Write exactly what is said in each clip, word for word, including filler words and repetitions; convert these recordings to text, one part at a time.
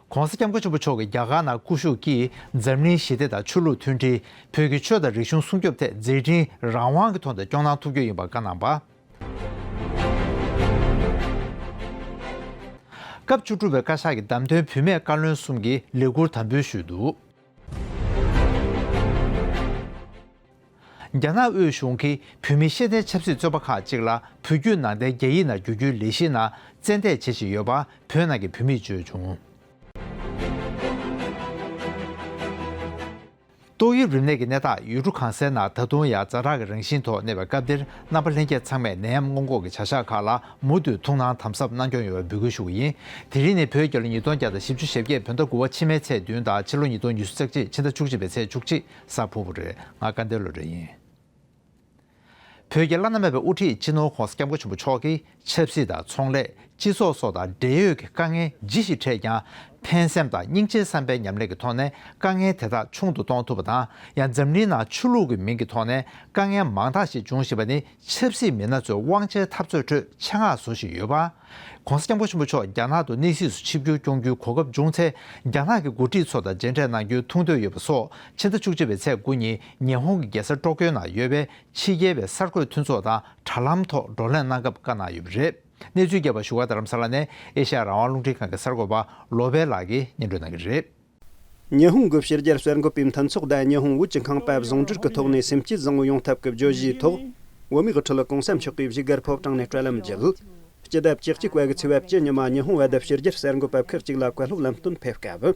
༸གོང་ས་༸སྐྱབས་མགོན་ཆེན་པོ་མཆོག་གིས་རྒྱ་གར་ནང་སྐུ་བཞུགས་ཀྱིས་འཛམ་གླིང་ཞི་བདེ་དང་ཆོས་ལུགས་མཐུན་སྒྲིལ། བོད་ཀྱི་ཆོས་དང་རིག་གཞུང་སྲུང་སྐྱོབ་ཐད་མཛད་འཕྲིན་རང་དབང་གི་ཐོག་ནས་སྐྱོང་གནང་ཐུབ་རྒྱུ་ཡིན་པ་བཀའ་གནང་བ། སྐབས་བཅུ་དྲུག་པའི་བཀའ་ཤག་གི་བདམས་ཐོན་བུད་མེད་བཀའ་བློན་གསུམ་གྱིས་ལས་འཁུར་དམ་འབུལ་ཞུས་འདུག་རྒྱ་ནག་དབུས་གཞུང་གིས་བོད་མི་ཤེས་ལྡན་ཆབ་སྲིད་བཙོན་པ་ཁག་ཅིག་ལ་བོད་བརྒྱུད་ནང་བསྟན་རྒྱ་ཡིག་ནང་བསྒྱུར་རྒྱུའི་ལས་གཞིའི་ནང་བཙན་འདེད་བྱེད་བཞིན་ཡོད་པ་བོད་ནང་གི་བོད་མིས་བརྗོད་བྱུང་། ཏོག་དབྱིབས་རིམས་ནད་ཀྱི་ནད་རྟགས་ཡུལ་གྲུ་གང་སའི་ནང་ད་དུང་ཡང་ཛ་དྲག་གི་རང་བཞིན་ཐོག་གནས་པའི་སྐབས་འདིར་རྣམ་པ་ལྷན་རྒྱས་ཚང་མས་ནད་ཡམས་སྔོན་འགོག་གི་བྱ་གཞག་ཁག་ལ་མུ་མཐུད་ཐུགས་སྣང་དམ་ཟབ་གནང་སྐྱོང་ཡོང་བའི་འབོད་སྐུལ་ཞུ་གི་ཡིན། དེ་རིང་ནི་བོད་རྒྱལ་ལོ་ཉིས་སྟོང་བརྒྱ་དང་བཞི་བཅུ་ཞེ་བརྒྱད་བོད་ཟླ་དགུ་པ་ཕྱི་མའི་ཚེས་བདུན་དང་ཕྱི་ལོ་ཉིས་སྟོང་ཉི་ཤུ་རྩ་གཅིག་ཕྱི་ཟླ་བཅུ་གཅིག་པའི་ཚེས་བཅུ་གཅིག་གཟའ་ཕུར་བུ་རེད། ང་སྐལ་ལྡན་བློ་གྲོས་ཡིན། བོད་ཀྱི་བླ་ན་མེད་པའི་དབུ་ཁྲིད་སྤྱི་ནོར་༸གོང་ས་༸སྐྱབས་མགོན་ཆེན་པོ་མཆོག་གིས་ཆབ་སྲིད་དང་ཚོང་ལས། སྤྱི་ཚོགས་སོགས་དང་འབྲེལ་ཡོད་ཀྱི་དཀའ་ངལ་ཇི་ཞིག་འཕྲད་ཀྱང་ཕན་སེམས་དང་སྙིང་རྗེའི་བསམ་པའི་ཉམས་ལེན་གྱི་ཐོག་ནས་དཀའ་ངལ་དེ་དག་ཆུང་དུ་གཏོང་ཐུབ་པ་དང་། ཡང་འཛམ་གླིང་ནང་ཆོས་ལུགས་ཀྱི་མིང་གི་ཐོག་ནས་དཀའ་ངལ་མང་དག་ཞིག་འབྱུང་བཞིན་པ་ནི་ཆབ་སྲིད་མི་སྣ་ཚོའི་དབང་ཆའི་འཐབ་རྩོད་ཁྲོད་ཆེད་མངགས་བཟོ་བཞིན་ཡོད་པ། ༸གོང་ས་༸སྐྱབས་མགོན་ཆེན་པོ་མཆོག་རྒྱ་ནག་ཏུ་གནས་གཟིགས་སུ་ཆིབས་བསྒྱུར་སྐྱོང་རྒྱུའི་གོ་སྐབས་བྱུང་ཚེ། རྒྱ་ནག་གི་འགོ་ཁྲིད་ཚོ་དང་མཇལ་འཕྲད་གནང་རྒྱུའི་ཐུགས་འདོད་ཡོད་པ་སོགས། ཕྱི་ཟླ་བཅུ་གཅིག་པའི་ཚེས་དགུ་ཉིན་ཉི་ཧོང་གི་རྒྱལ་ས་ཀྲོ་ཀྱོ་ནང་ཡོད་པའི་ཕྱི་རྒྱལ་བའི་གསར་འགོད་མཐུན་ཚོགས་དང་དྲ་ལམ་ཐོག་བགྲོ་གླེང་གནང་སྐབས་བཀའ་གནང་ཡོད་པ་རེད། གནས་ཚུལ་རྒྱས་པ་བཞུགས་སྒར་རྡ་རམ་ས་ལ་ནས་ཨེ་ཤ་ཡ་རང་དབང་རླུང་འཕྲིན་ཁང་གི་གསར་འགོད་པ་བློ་བྷེ་ལགས་ཀྱིས་སྙན་སྒྲོན་གནང་གི་རེད། ཉི་ཧོང་གི་ཕྱི་རྒྱལ་གསར་འགོད་པའི་མཐུན་ཚོགས་དང་ཉི་ཧོང་བོད་ཀྱི་ཁང་པ་ཟུང་འབྲེལ་གྱི་ཐོག་ནས་སེམས་བསྐྱེད་བཟང་བོ་ཡོང་ཐབས་ཀྱི་བརྗོད་གཞིའི་ཐོག་བོད་མིའི་དབུ་ཁྲིད་གོང་ས་མཆོག་གིས་བཞུགས་སྒར་ཕོ་བྲང་ནས་དྲ་ལམ་བརྒྱུད། སྤྱི་ཟླ་བཅུ་གཅིག་པ་གི་ཚེས་པ་བཅུ་ཉི་མ་ཉི་ཧོང་བ་དང་ཕྱི་རྒྱལ་གསར་འགོད་པ་ཁག་ཅིག་ལ་བཀའ་སློབ་ལམ་སྟོན་ཕེབས་སྐབས།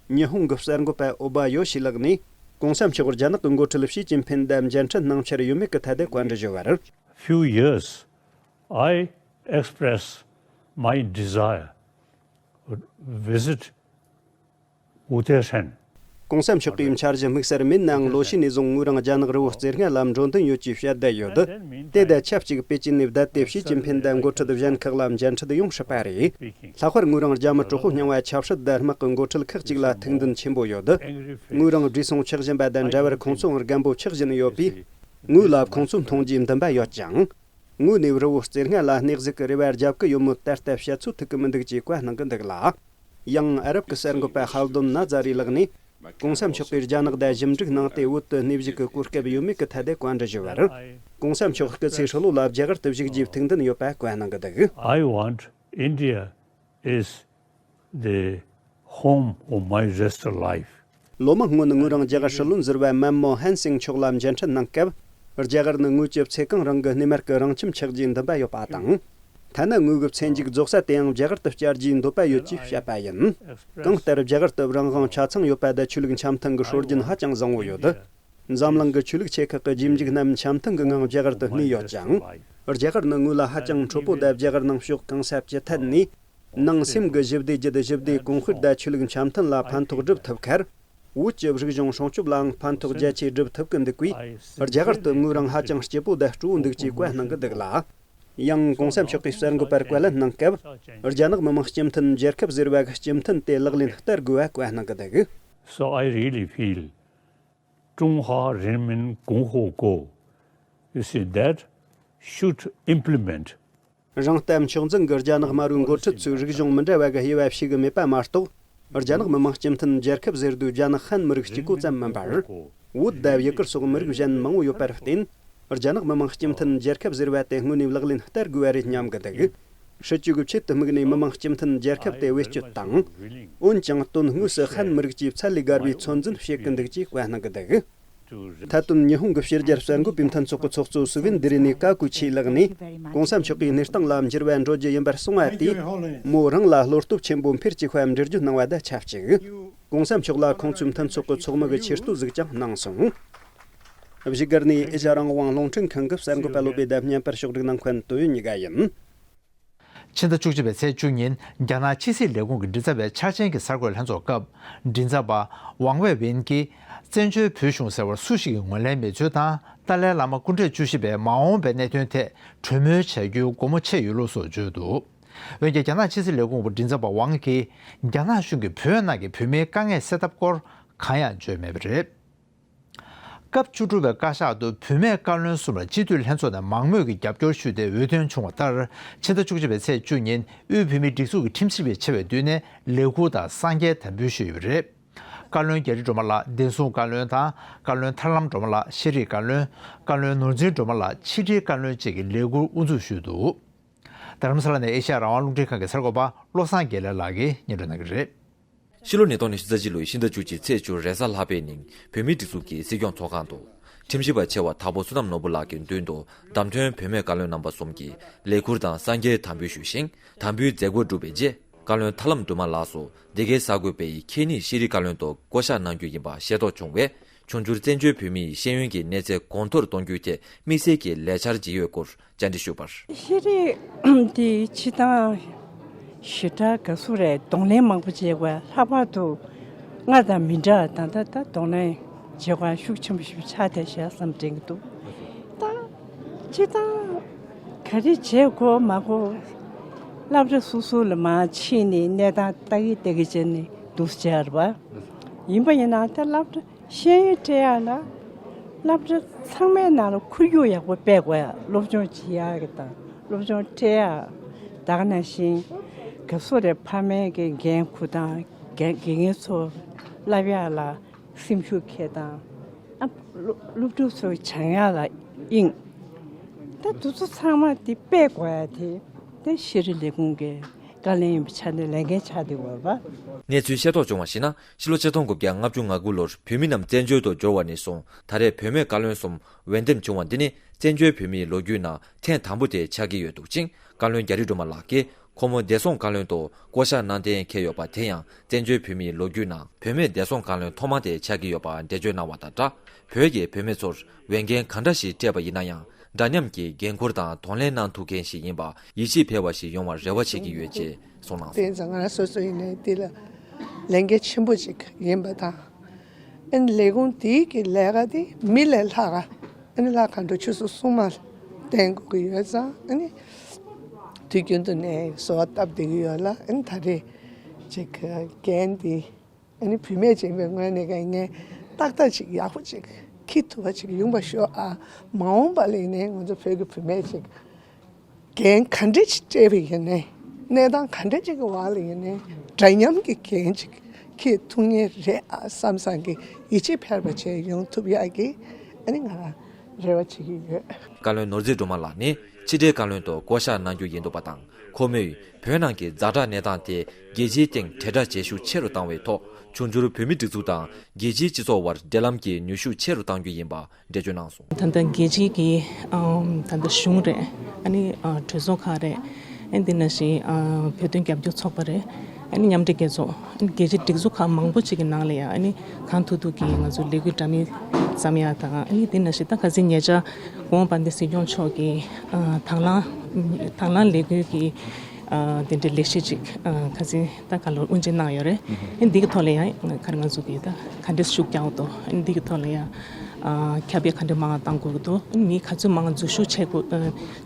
ཉི་ཧོང་གི་གསར་འགོད་པ་ཨོ་བ་ཡོ་ཤི་ལགས་ནས་གོང་ས་མཆོག་རྒྱ་ནག་གི་འགོ་ཁྲིད་ཞི་ཅིན་ཕིན་དང་མཇལ་འཕྲད་གནང་འཆར་ཡོད་མེད་ཀྱི་ཐད་དུ་བཀའ་འདྲི་ཞུས་པར། Few years, I express my desire to visit Wu Tei Shan. གོང་ས་མཆོག་གིས་འཆར་གཞི་དམིགས་བསལ་མིན་ནའང་ལོ་ཤས་ནས་བཟུང་ངོས་རང་རྒྱ་ནག་རི་བོ་རྩེ་ལྔ་ལ་འགྲོ་འདུན་ཡོད་ཅེས་བཤད་བསྡད་ཡོད། དེ་དང་ཆབས་ཅིག་པེ་ཅིན་ནས་བསྡད་དེ་ཞི་ཅིན་ཕིན་དང་འགོ་ཁྲིད་གཞན་ཁག་ལ་མཇལ་འཕྲད་ཡོང་སྲིད་པ་རེད། ལྷག་པར་ངོས་རང་རྒྱ་མི་གྲོགས་པོ་རྙིང་བ་ཆབ་སྲིད་དང་དམག་གི་འགོ་ཁྲིད་ཁག་ཅིག་ལ་ཐུགས་འདུན་ཆེན་པོ་ཡོད། ངོས་རང་བགྲེས་སོང་ཆགས་བཞིན་པ་དང་འདྲ་བར་ཁོང་ཚོའང་རྒན་པོ་ཆགས་བཞིན་ཡོད་པས། ངོས་ལ་ཁོང་ཚོ་མཐོང་རྒྱུའི་འདུན་པ་ཡོད་ཀྱང་། ངོས་ནས་རི་བོ་རྩེ་ལྔ་ལ་གནས་གཟིགས་ཀྱི་རེ་བ་རྒྱབ་ཀྱི་ཡོད་མོད་ད་ལྟ་བཤད་ཚོད་ཐིག་གི་མི་འདུག་ཅེས་བཀའ་གནང་གི་འདུག་ལ། ཡང་ཨ་རབ་ཀྱི་གསར་འགོད་པ་ཧལ་དོན་ན་ཛ་རི་ལགས་ནས་གོང་ས་མཆོག་གིས་རྒྱ་ནག་དང་ཞི་འགྲིག་གནང་སྟེ་བོད་དུ་གནས་བཞུགས་ཀྱི་གོ་སྐབས་ཡོད་མེད་ཀྱི་ཐད་དུ་བཀའ་འདྲི་ཞུས་པར། གོང་ས་མཆོག་སྐུ་ཚེ་ཧྲིལ་བོ་ལ་རྒྱ་གར་དུ་བཞུགས་རྒྱུའི་ཐུགས་འདུན་ཡོད་པ་བཀའ་གནང་གི་འདུག། I want India is the home of my rest of life. ལོ་མང་སྔོན་ངོས་རང་རྒྱ་གར་སྲིད་བློན་ཟུར་པ་མན་མོ་ཧན་སིང་མཆོག་ལ་མཇལ་འཕྲད་གནང་སྐབས། རྒྱ་གར་ནི་ངོས་ཀྱི་ཚེ་གང་རིང་གི་གནས་མལ་གྱི་རང་ཁྱིམ་ཆགས་རྒྱུའི་འདུན་པ་ཡོད་པ་དང་། ཐ་ན་ངོས་ཀྱི་ཚེ་མཇུག་རྫོགས་ས་དེའང་རྒྱ་གར་དུ་བསྐྱལ་རྒྱུའི་འདོད་པ་ཡོད་ཅེས་བཤད་པ་ཡིན། གང་ལྟར་རྒྱ་གར་དུ་རང་དབང་ཆ་ཚང་ཡོད་པ་དང་ཆོས་ལུགས་འཆམ་མཐུན་གྱི་སྲོལ་རྒྱུན་ཧ་ཅང་བཟང་བོ་ཡོད། འཛམ་གླིང་གི་ཆོས་ལུགས་ཆེ་ཁག་གི་རྗེས་འཇུག་རྣམས་འཆམ་མཐུན་གྱི་ངང་རྒྱ་གར་དུ་གནས་ཡོད་ཅིང་། རྒྱ་གར་ནི་ངོས་ལ་ཧ་ཅང་འཕྲོད་པོ་དང་རྒྱ་གར་ནང་ཕྱོགས་གང་ས་ཅི་ཐད་ནས། ནང་སེམས་ཀྱི་ཞི་བདེ་བརྒྱུད་ཞི་བདེ་གོང་སྤེལ་དང་ཆོས་ལུགས་འཆམ་མཐུན་ལ་ཕན་ཐོགས་སྒྲུབ་ཐུབ་ཁར། བོད་ཀྱི་རིག་གཞུང་སྲུང་སྐྱོབ་ལའང་ཕན་ཐོགས་རྒྱ་ཆེ་སྒྲུབ་ཐུབ་ཀྱི་འདུག་པས། རྒྱ་གར་དུ་ངོས་རང་ཧ་ཅང་སྐྱིད་པོ་དང་སྤྲོ་བོ་འདུག་ཅེས་བཀའ་གནང་གི་འདུག་ལ། ཡང་གོང་ས་མཆོག་གིས་གསར་འགོད་པར་བཀའ་ལན་གནང་སྐབས། རྒྱ་ནག་མི་དམངས་སྤྱི་མཐུན་རྒྱལ་ཁབ་ཟེར་བ་གི་སྤྱི་མཐུན་དེ་ལག་ལེན་བསྟར་དགོས་པ་བཀའ་གནང་གི་འདུག། So I really feel 中华人民共和国, you see, that should implement རང་ལྟ་མཆོག་འཛིན་གྱི་རྒྱ་ནག་དམར་པོའི་འགོ་ཁྲིད་ཚོས་རིག་གཞུང་མི་འདྲ་བ་གི་དབྱེ་བ་ཕྱེ་གི་མེད་པ་མ་གཏོགས། རྒྱ་ནག་མི་དམངས་སྤྱི་མཐུན་རྒྱལ་ཁབ་ཟེར་དུས་རྒྱ་ནག་ཧན་མི་རིགས་གཅིག་པོ་ཙམ་མིན་པར། བོད་དང་ཡུ་གུར་སོགས་མི་རིགས་གཞན་མང་བོ་ཡོད་པར་བརྟེན། རྒྱ་ནག་མི་དམངས་སྤྱི་མཐུན་རྒྱལ་ཁབ་ཟེར་བ་དེ་དངོས་གནས་ལག་ལེན་བསྟར་དགོས་པ་རེད་སྙམ་གི་འདུག། སྲིད་ཇུས་ཀྱི་ཆེད་དུ་དམིགས་ནས་མི་དམངས་སྤྱི་མཐུན་རྒྱལ་ཁབ་དེ་བེད་སྤྱོད་དང་། འོན་ཀྱང་དོན་དངོས་སུ་ཧན་མི་རིགས་ཀྱིས་ཚད་ལས་བརྒལ་བའི་ཚོད་འཛིན་བྱེད་ཀྱི་འདུག་ཅེས་བཀའ་གནང་གི་འདུག། མཐའ་དོན་ཉི་ཧོང་གི་ཕྱི་རྒྱལ་གསར་འགོད་པའི་མཐུན་ཚོགས་ཀྱི་ཚོགས་གཙོ་སུ་ཝིན་དི་རི་ནི་ཀ་ཀུ་ཆི་ལགས་ནས་གོང་ས་མཆོག་གིས་གནས་སྟངས་ལ་འགྱུར་བ་འགྲོ་རྒྱུ་ཡིན་པར་གསུངས་པ་དེས་མོ་རང་ལ་བློ་སྟོབས་ཆེན་པོ་འཕེལ་གྱི་ཁ་འབྲེལ་བརྗོད་གནང་བ་དང་ཆབས་ཅིག། གོང་ས་མཆོག་ལ་ཁོང་ཚོའི་མཐུན་ཚོགས་ཀྱི་ཚོགས་མི་གིས་ཆེ་བསྟོད་ཟིག་ཀྱང་གནང་སོང་། བཞུགས་སྒར་ནས་ཨེ་ཤ་ཡ་རང་དབང་རླུང་འཕྲིན་ཁང་གི་གསར་འགོད་པ་བློ་བྷེ་དང་བརྙན་པར་ཕྱོགས་སྒྲིག་གནང་མཁན་ཏོ་ཡོན་གཉིས་ཀ་ཡིན། ཕྱི་ཟླ་བཅུ་གཅིག་པའི་ཚེས་བཅུ་ཉིན་རྒྱ་ནག་ཕྱི་སྲིད་ལས་ཁུངས་ཀྱི་མགྲིན་ཚབ་པས་འཆར་ཅན་གྱི་གསར་འགོད་ལྷན་ཚོགས་སྐབས། མགྲིན་ཚབ་པ་ཝང་ཝེ་ཝིན་གྱིས་བཙན་བྱོལ་བོད་གཞུང་ཟེར་བར་སུ་ཞིག་གིས་ངོས་ལེན་མེད་ཚུལ་དང་། ཏཱ་ལའི་བླ་མ་སྐུ་ཕྲེང་བཅུ་བཞི་པའི་མ་འོངས་པའི་གནད་དོན་ཐད་གྲོས་མོལ་བྱ་རྒྱུའི་སྒོ་མོ་ཕྱེ་ཡོད་ལུགས་སོགས་བརྗོད་འདུག། འོན་ཀྱང་རྒྱ་ནག་ཕྱི་སྲིད་ལས་ཁུངས་པ་མགྲིན་ཚབ་པ་ཝང་གིས་རྒྱ་ནག་གཞུང་གིས་བོད་ནང་གི་བོད་མིའི་དཀའ་ངལ་སེལ་ཐབས་སྐོར་གང་ཡང་བརྗོད་མེད་པ་རེད། སྐབས་བཅུ་དྲུག་པའི་བཀའ་ཤག་ཏུ་བུད་མེད་བཀའ་བློན་གསུམ་ལ་སྤྱི་འཐུས་ལྷན་ཚོགས་ནས་མང་མོས་ཀྱི་རྒྱབ་སྐྱོར་ཞུས་ཏེ་འོས་ཐོན་བྱུང་བ་ལྟར། ཕྱི་ཟླ་བཅུ་གཅིག་པའི་ཚེས་བཅུ་ཉིན་དབུས་བོད་མིའི་སྒྲིག་འཛུགས་ཀྱི་ཁྲིམས་ཞིབ་པའི་ཆེ་བའི་མདུན་ནས་ལས་ཁུར་དང་གསང་རྒྱའི་དམ་འབུལ་ཞུས་ཡོད་པ་རེད། བཀའ་བློན་རྒྱ་རི་སྒྲོལ་མ་ལགས་བདེ་སྲུང་བཀའ་བློན་དང་། བཀའ་བློན་ཐར་ལམ་སྒྲོལ་མ་ལགས་ཤེས་རིག་བཀའ་བློན། བཀའ་བློན་ནོར་འཛིན་སྒྲོལ་མ་ལགས་ཕྱི་དྲིལ་བཀའ་བློན་བཅས་ཀྱི་ལས་ཁུར་དབུ་འཛུགས་ཞུས་འདུག། རྡ་རམ་ས་ལ་ནས་ཨེ་ཤ་ཡ་རང་དབང་རླུང་འཕྲིན་ཁང་གི་གསར་འགོད་པ་བློ་བཟང་དགེ་ལེགས་ལགས་ཀྱིས་སྙན་སྒྲོན་གནང་གི་རེད། ཕྱི་ལོ་ཉིས་སྟོང་ཉི་ཤུ་རྩ་གཅིག་ལོའི་ཕྱི་ཟླ་བཅུ་གཅིག་ཚེས་བཅུ་རེས་གཟའ་ལྷག་པའི་ཉིན་བོད་མིའི་སྒྲིག་འཛུགས་ཀྱི་སྲིད་སྐྱོང་ཚོགས་ཁང་དུ། ཁྲིམས་ཞིབ་པ་ཆེ་བ་དྭགས་པོ་བསོད་ནམས་ནོར་བུ་ལགས་ཀྱི་མདུན་དུ་བདམས་ཐོན་བུད་མེད་བཀའ་བློན་རྣམ་པ་གསུམ་གྱིས་ལས་ཁུར་དང་གསང་རྒྱའི་དམ་འབུལ་ཞུས་ཤིང་། དམ་འབུལ་མཛད་སྒོ་གྲུབ་པའི་རྗེས། བཀའ་བློན་ཐར་ལམ་སྒྲོལ་མ་ལགས་སུ་འདི་གའི་གསར་འགོད་པས་ཁྱེད་ཉིད་ཤེས་རིག་བཀའ་བློན་དུ་བསྐོ་གཞག་གནང་རྒྱུ་ཡིན་པ་ཤེས་རྟོགས་བྱུང་བས། འབྱུང་འགྱུར་བཙན་བྱོལ་བོད་མིའི་ཤེས་ཡོན་གྱི་གནས་ཚད་གོང་མཐོར་གཏོང་རྒྱུའི་ཐད་དམིགས་བསལ་གྱི་ལས་འཆར་ཇི་ཡོད་སྐོར་བཅར་འདྲི་ཞུས་པར། ཤེས་རིག་འདི་སྤྱིར་བཏང་ཞེ་དྲག་དགའ་བསུ་རེད། གདོང་ལེན་མང་པོ་བྱེད་དགོས། ལྷག་པར་དུ་སྔར་དང་མི་འདྲ། ད་ལྟ་ད་གདོང་ལེན་བྱེད་དགོས་ཤུགས་ཆེན་པོ་ཞིག་ཆགས་བསྡད་ཤག་བསམ་དྲན་གྱི་འདུག། ད་སྤྱིར་བཏང་ག་རེ་བྱེད་དགོས་མ་དགོས་སློབ་གྲྭ་སོ་སོ་ལ་མར་ཕྱིན་ནས་གནས་སྟངས་ལྟ་གི་ལྟ་གི་བྱས་ནས་འདུག་སེ་བྱས་རེད་པ། ཡིན་པ་ཡིན་ན་ད་སློབ་གྲྭ་ཤེས་ཡོན་སྤྲད་ཡག་ལ་སློབ་གྲྭ་ཚང་མའི་ནང་ལ་ཁོར་ཡུག་ཡག་པོ་སྤེལ་དགོས་ཡ། སློབ་སྦྱོང་བྱེད་ཡག་གི་དང་སློབ་སྦྱོང་སྤྲད་ཡག་ད་ག་ནང་བཞིན་དགའ་བསུ་རེད། ཕ་མའི་གི་འགན་འཁུར་དང་དགེ་དགེ་རྒན་ཚོ་བསླབ་ཡག་ལ་སེམས་ཤུགས་འཁྱེར་དང་། ཨ་སློབ་སློབ་ཕྲུག་ཚོའི་སྦྱང་ཡག་ལ་དབྱིངས། ད་དེ་ཚོ་ཚང་མ་དེ་སྤེལ་དགོས་ཡ་དེ་དེ་ཤེས་རིག་ལས་ཁུངས་ཀྱི་བཀའ་བློན་ཡིན་པའི་ཆ་ནས་ལས་འགན་ཆགས་བསྡད་ཡོད་རེད་པ། གནས་ཚུལ་ཤེས་རྟོགས་བྱུང་བར་གཞིགས་ན། ཕྱི་ལོ་ཆིག་སྟོང་དགུ་བརྒྱ་ལྔ་བཅུ་ང་དགུ་ལོར་བོད་མི་རྣམས་བཙན་བྱོལ་དུ་འབྱོར་བ་ནས་བཟུང་ད་རེས་བུད་མེད་བཀའ་བློན་གསུམ་འོས་འདེམས་བྱུང་བ་འདི་ནི་བཙན་བྱོལ་བོད་མིའི་ལོ་རྒྱུས་ནང་ཐེངས་དང་པོ་དེ་ཆགས་ཀྱི་ཡོད་འདུག་ཅིང་། བཀའ་བློན་རྒྱ་རི་སྒྲོལ་མ་ལགས་ཀྱིས་ཁོ་མོ་བདེ་སྲུང་བཀའ་བློན་དུ་བསྐོ་གཞག་གནང་གཏན་འཁེལ་ཡོད་པ་དེ་ཡང་བཙན་བྱོལ་བོད་མིའི་ལོ་རྒྱུས་ནང་བུད་མེད་བདེ་སྲུང་བཀའ་བློན་ཐོག་མ་དེ་ཆགས་ཀྱི་ཡོད་པ་འགྲེལ་བརྗོད་གནང་བ་དང་སྦྲགས། བོད་ཀྱི་བུད་མེད་ཚོར་འོས་འགན་གང་འདྲ་ཞིག་སྤྲད་པ་ཡིན་ན་ཡང་། འདྲ་མཉམ་གྱི་འགན་འཁུར་དང་གདོང་ལེན་གནང་ཐུབ་མཁན་ཞིག་ཡིན་པ་ཡིད་ཆེས་འཕེར་བ་ཞིག་ཡོང་བར་རེ་བ་བྱེད་ཀྱི་ཡོད་ཅེས་གསུངས་གནང་སོང་། དེ་ཙང་ང་རང་སོ་སོ་ཡིན་ནའི་དེ་ལ་ལས་འགན་ཆེན་པོ་ཅིག་ཡིན་པ་དང་། ཨ་ནི་ལས་ཁུངས་དེའི་གི་ལས་ཀ་དེ་མི་ལས་ལྷག་ག་ཨ་ནི་ལྷ་མཁའ་འགྲོ་ཆོས་སྲུང་སྲུང་མ་བསྟེན་དགོས་ཀྱི་ཡོད་ཙང་། ཨ་ནི་དུས་རྒྱུན་དུ་ནས་གསོལ་བ་བཏབ་བསྡད་ཀྱི་ཡོད་ལ། ཨ་ནི་ད་རེས་ཅིག་འགན་དེ། ཨ་ནི་བུད་མེད་ཅིག་ཡིན་པའི་ངོས་ནས་ཀྱང་ངས་ཏག་ཏག་ཅིག་ཡག་པོ་ཅིག་འཁྱེར་ཐུབ་པ་ཅིག་ཡོང་བ་ཤོག་ཨ། མ་འོངས་པ་ལ་ཡིན་ནའི་ང་ཚོ་བོད་ཀྱི་བུད་མེད་ཅིག་འགན་ག་འདྲ་ཅིག་སྤྲད་པ་ཡིན་ནའི། གནས་སྟངས་ག་འདྲ་ཅིག་གི་འོག་ལ་ཡིན་ནའི། འདྲ་མཉམ་གྱི་འགན་ཅིག་འཁྱེར་ཐུབ་ངེས་རེད་ཨ་བསམ་བསམ་གྱི་ཡིད་ཆེས་འཕེར་བ་བྱས་ཡོང་ཐུབ་ཡག་གི་ཨ་ནི་ང་རང་རེ་བ་བྱེད་ཀྱི་ཡོད། བཀའ་བློན་ནོར་འཛིན་སྒྲོལ་མ་ལགས་ནི་ཕྱི་དྲིལ་བཀའ་བློན་དུ་བསྐོ་གཞག་གནང་རྒྱུ་ཡིན་འདུག་པ་དང་། ཁོ་མོས་བོད་ནང་གི་ཛ་དྲག་གནས་སྟངས་དེ་རྒྱལ་སྤྱིའི་སྟེང་དྲིལ་བསྒྲགས་བྱེད་ཤུགས་ཆེ་རུ་བཏང་བའི་ཐོག་འབྱུང་འགྱུར་བོད་མིའི་སྒྲིག་འཛུགས་དང་རྒྱལ་སྤྱིའི་སྤྱི་ཚོགས་དབར་འབྲེལ་ལམ་གྱི་ནུས་ཤུགས་ཆེ་རུ་གཏང་རྒྱུ་ཡིན་པ་འགྲེལ་བརྗོད་གནང་སོང་། ད་ལྟ་རྒྱལ་སྤྱིའི་གི་ཨམ་ད་ལྟ་གཞུང་རེད། ཨ་ནི་ཨ་གྲོས་ཚོགས་ཁག་རེད། ཨ་ནི་དེ་ནང་བཞིན་ཨ་བོད་དོན་རྒྱབ་སྐྱོར་ཚོགས་པ་རེད། ཨ་ནི་མཉམ་འབྲེལ་རྒྱལ་ཚོགས། ཨ་ནི་རྒྱལ་སྤྱིའི་སྒྲིག་འཛུགས་ཁག་མང་པོ་ཅིག་གི་ནང་ལ་ཡང་ཨ་ནི་གང་ཐུབ་ཐུབ་ཀྱིས་ང་ཚོ་ལས་འགུལ་འདྲ་མིན་བརྩམ་ཡག་དང་། ཨ་ནི་དེ་ནང་བཞིན་ད་ཁ་སང་ཉེ་ཆར་གོང་དཔལ་ལྡན་སྲིད་སྐྱོང་མཆོག་གིས་ཨ་དང་བླངས་དང་བླངས་ལས་འགུལ་གྱི་ཨ་དེ་འདྲའི་ལས་གཞི་ཅིག་ཨ་ཁ་སང་ད་ག་ལོར་དབུ་འབྱེད་གནང་ཡོད་རེད། ཨ་ནི་འདི་གི་ཐོག་ལ་ཡང་ཁ་ར་ང་ཚོ་གིས་ད་ག་འདྲས་ཤུགས་རྒྱག་འདུག་ཨ་ནི་འདི་གི་ཐོག་ལ་ཡང་ཨ་ཁྱབ་སྤེལ་ག་འདྲས་མང་བ་གཏང་དགོས་ཀྱི་འདུག་ཨ་ནི་མི་ག་ཚོད་མང་འཛུལ་ཞུགས་བྱེད་དགོས་ཨ་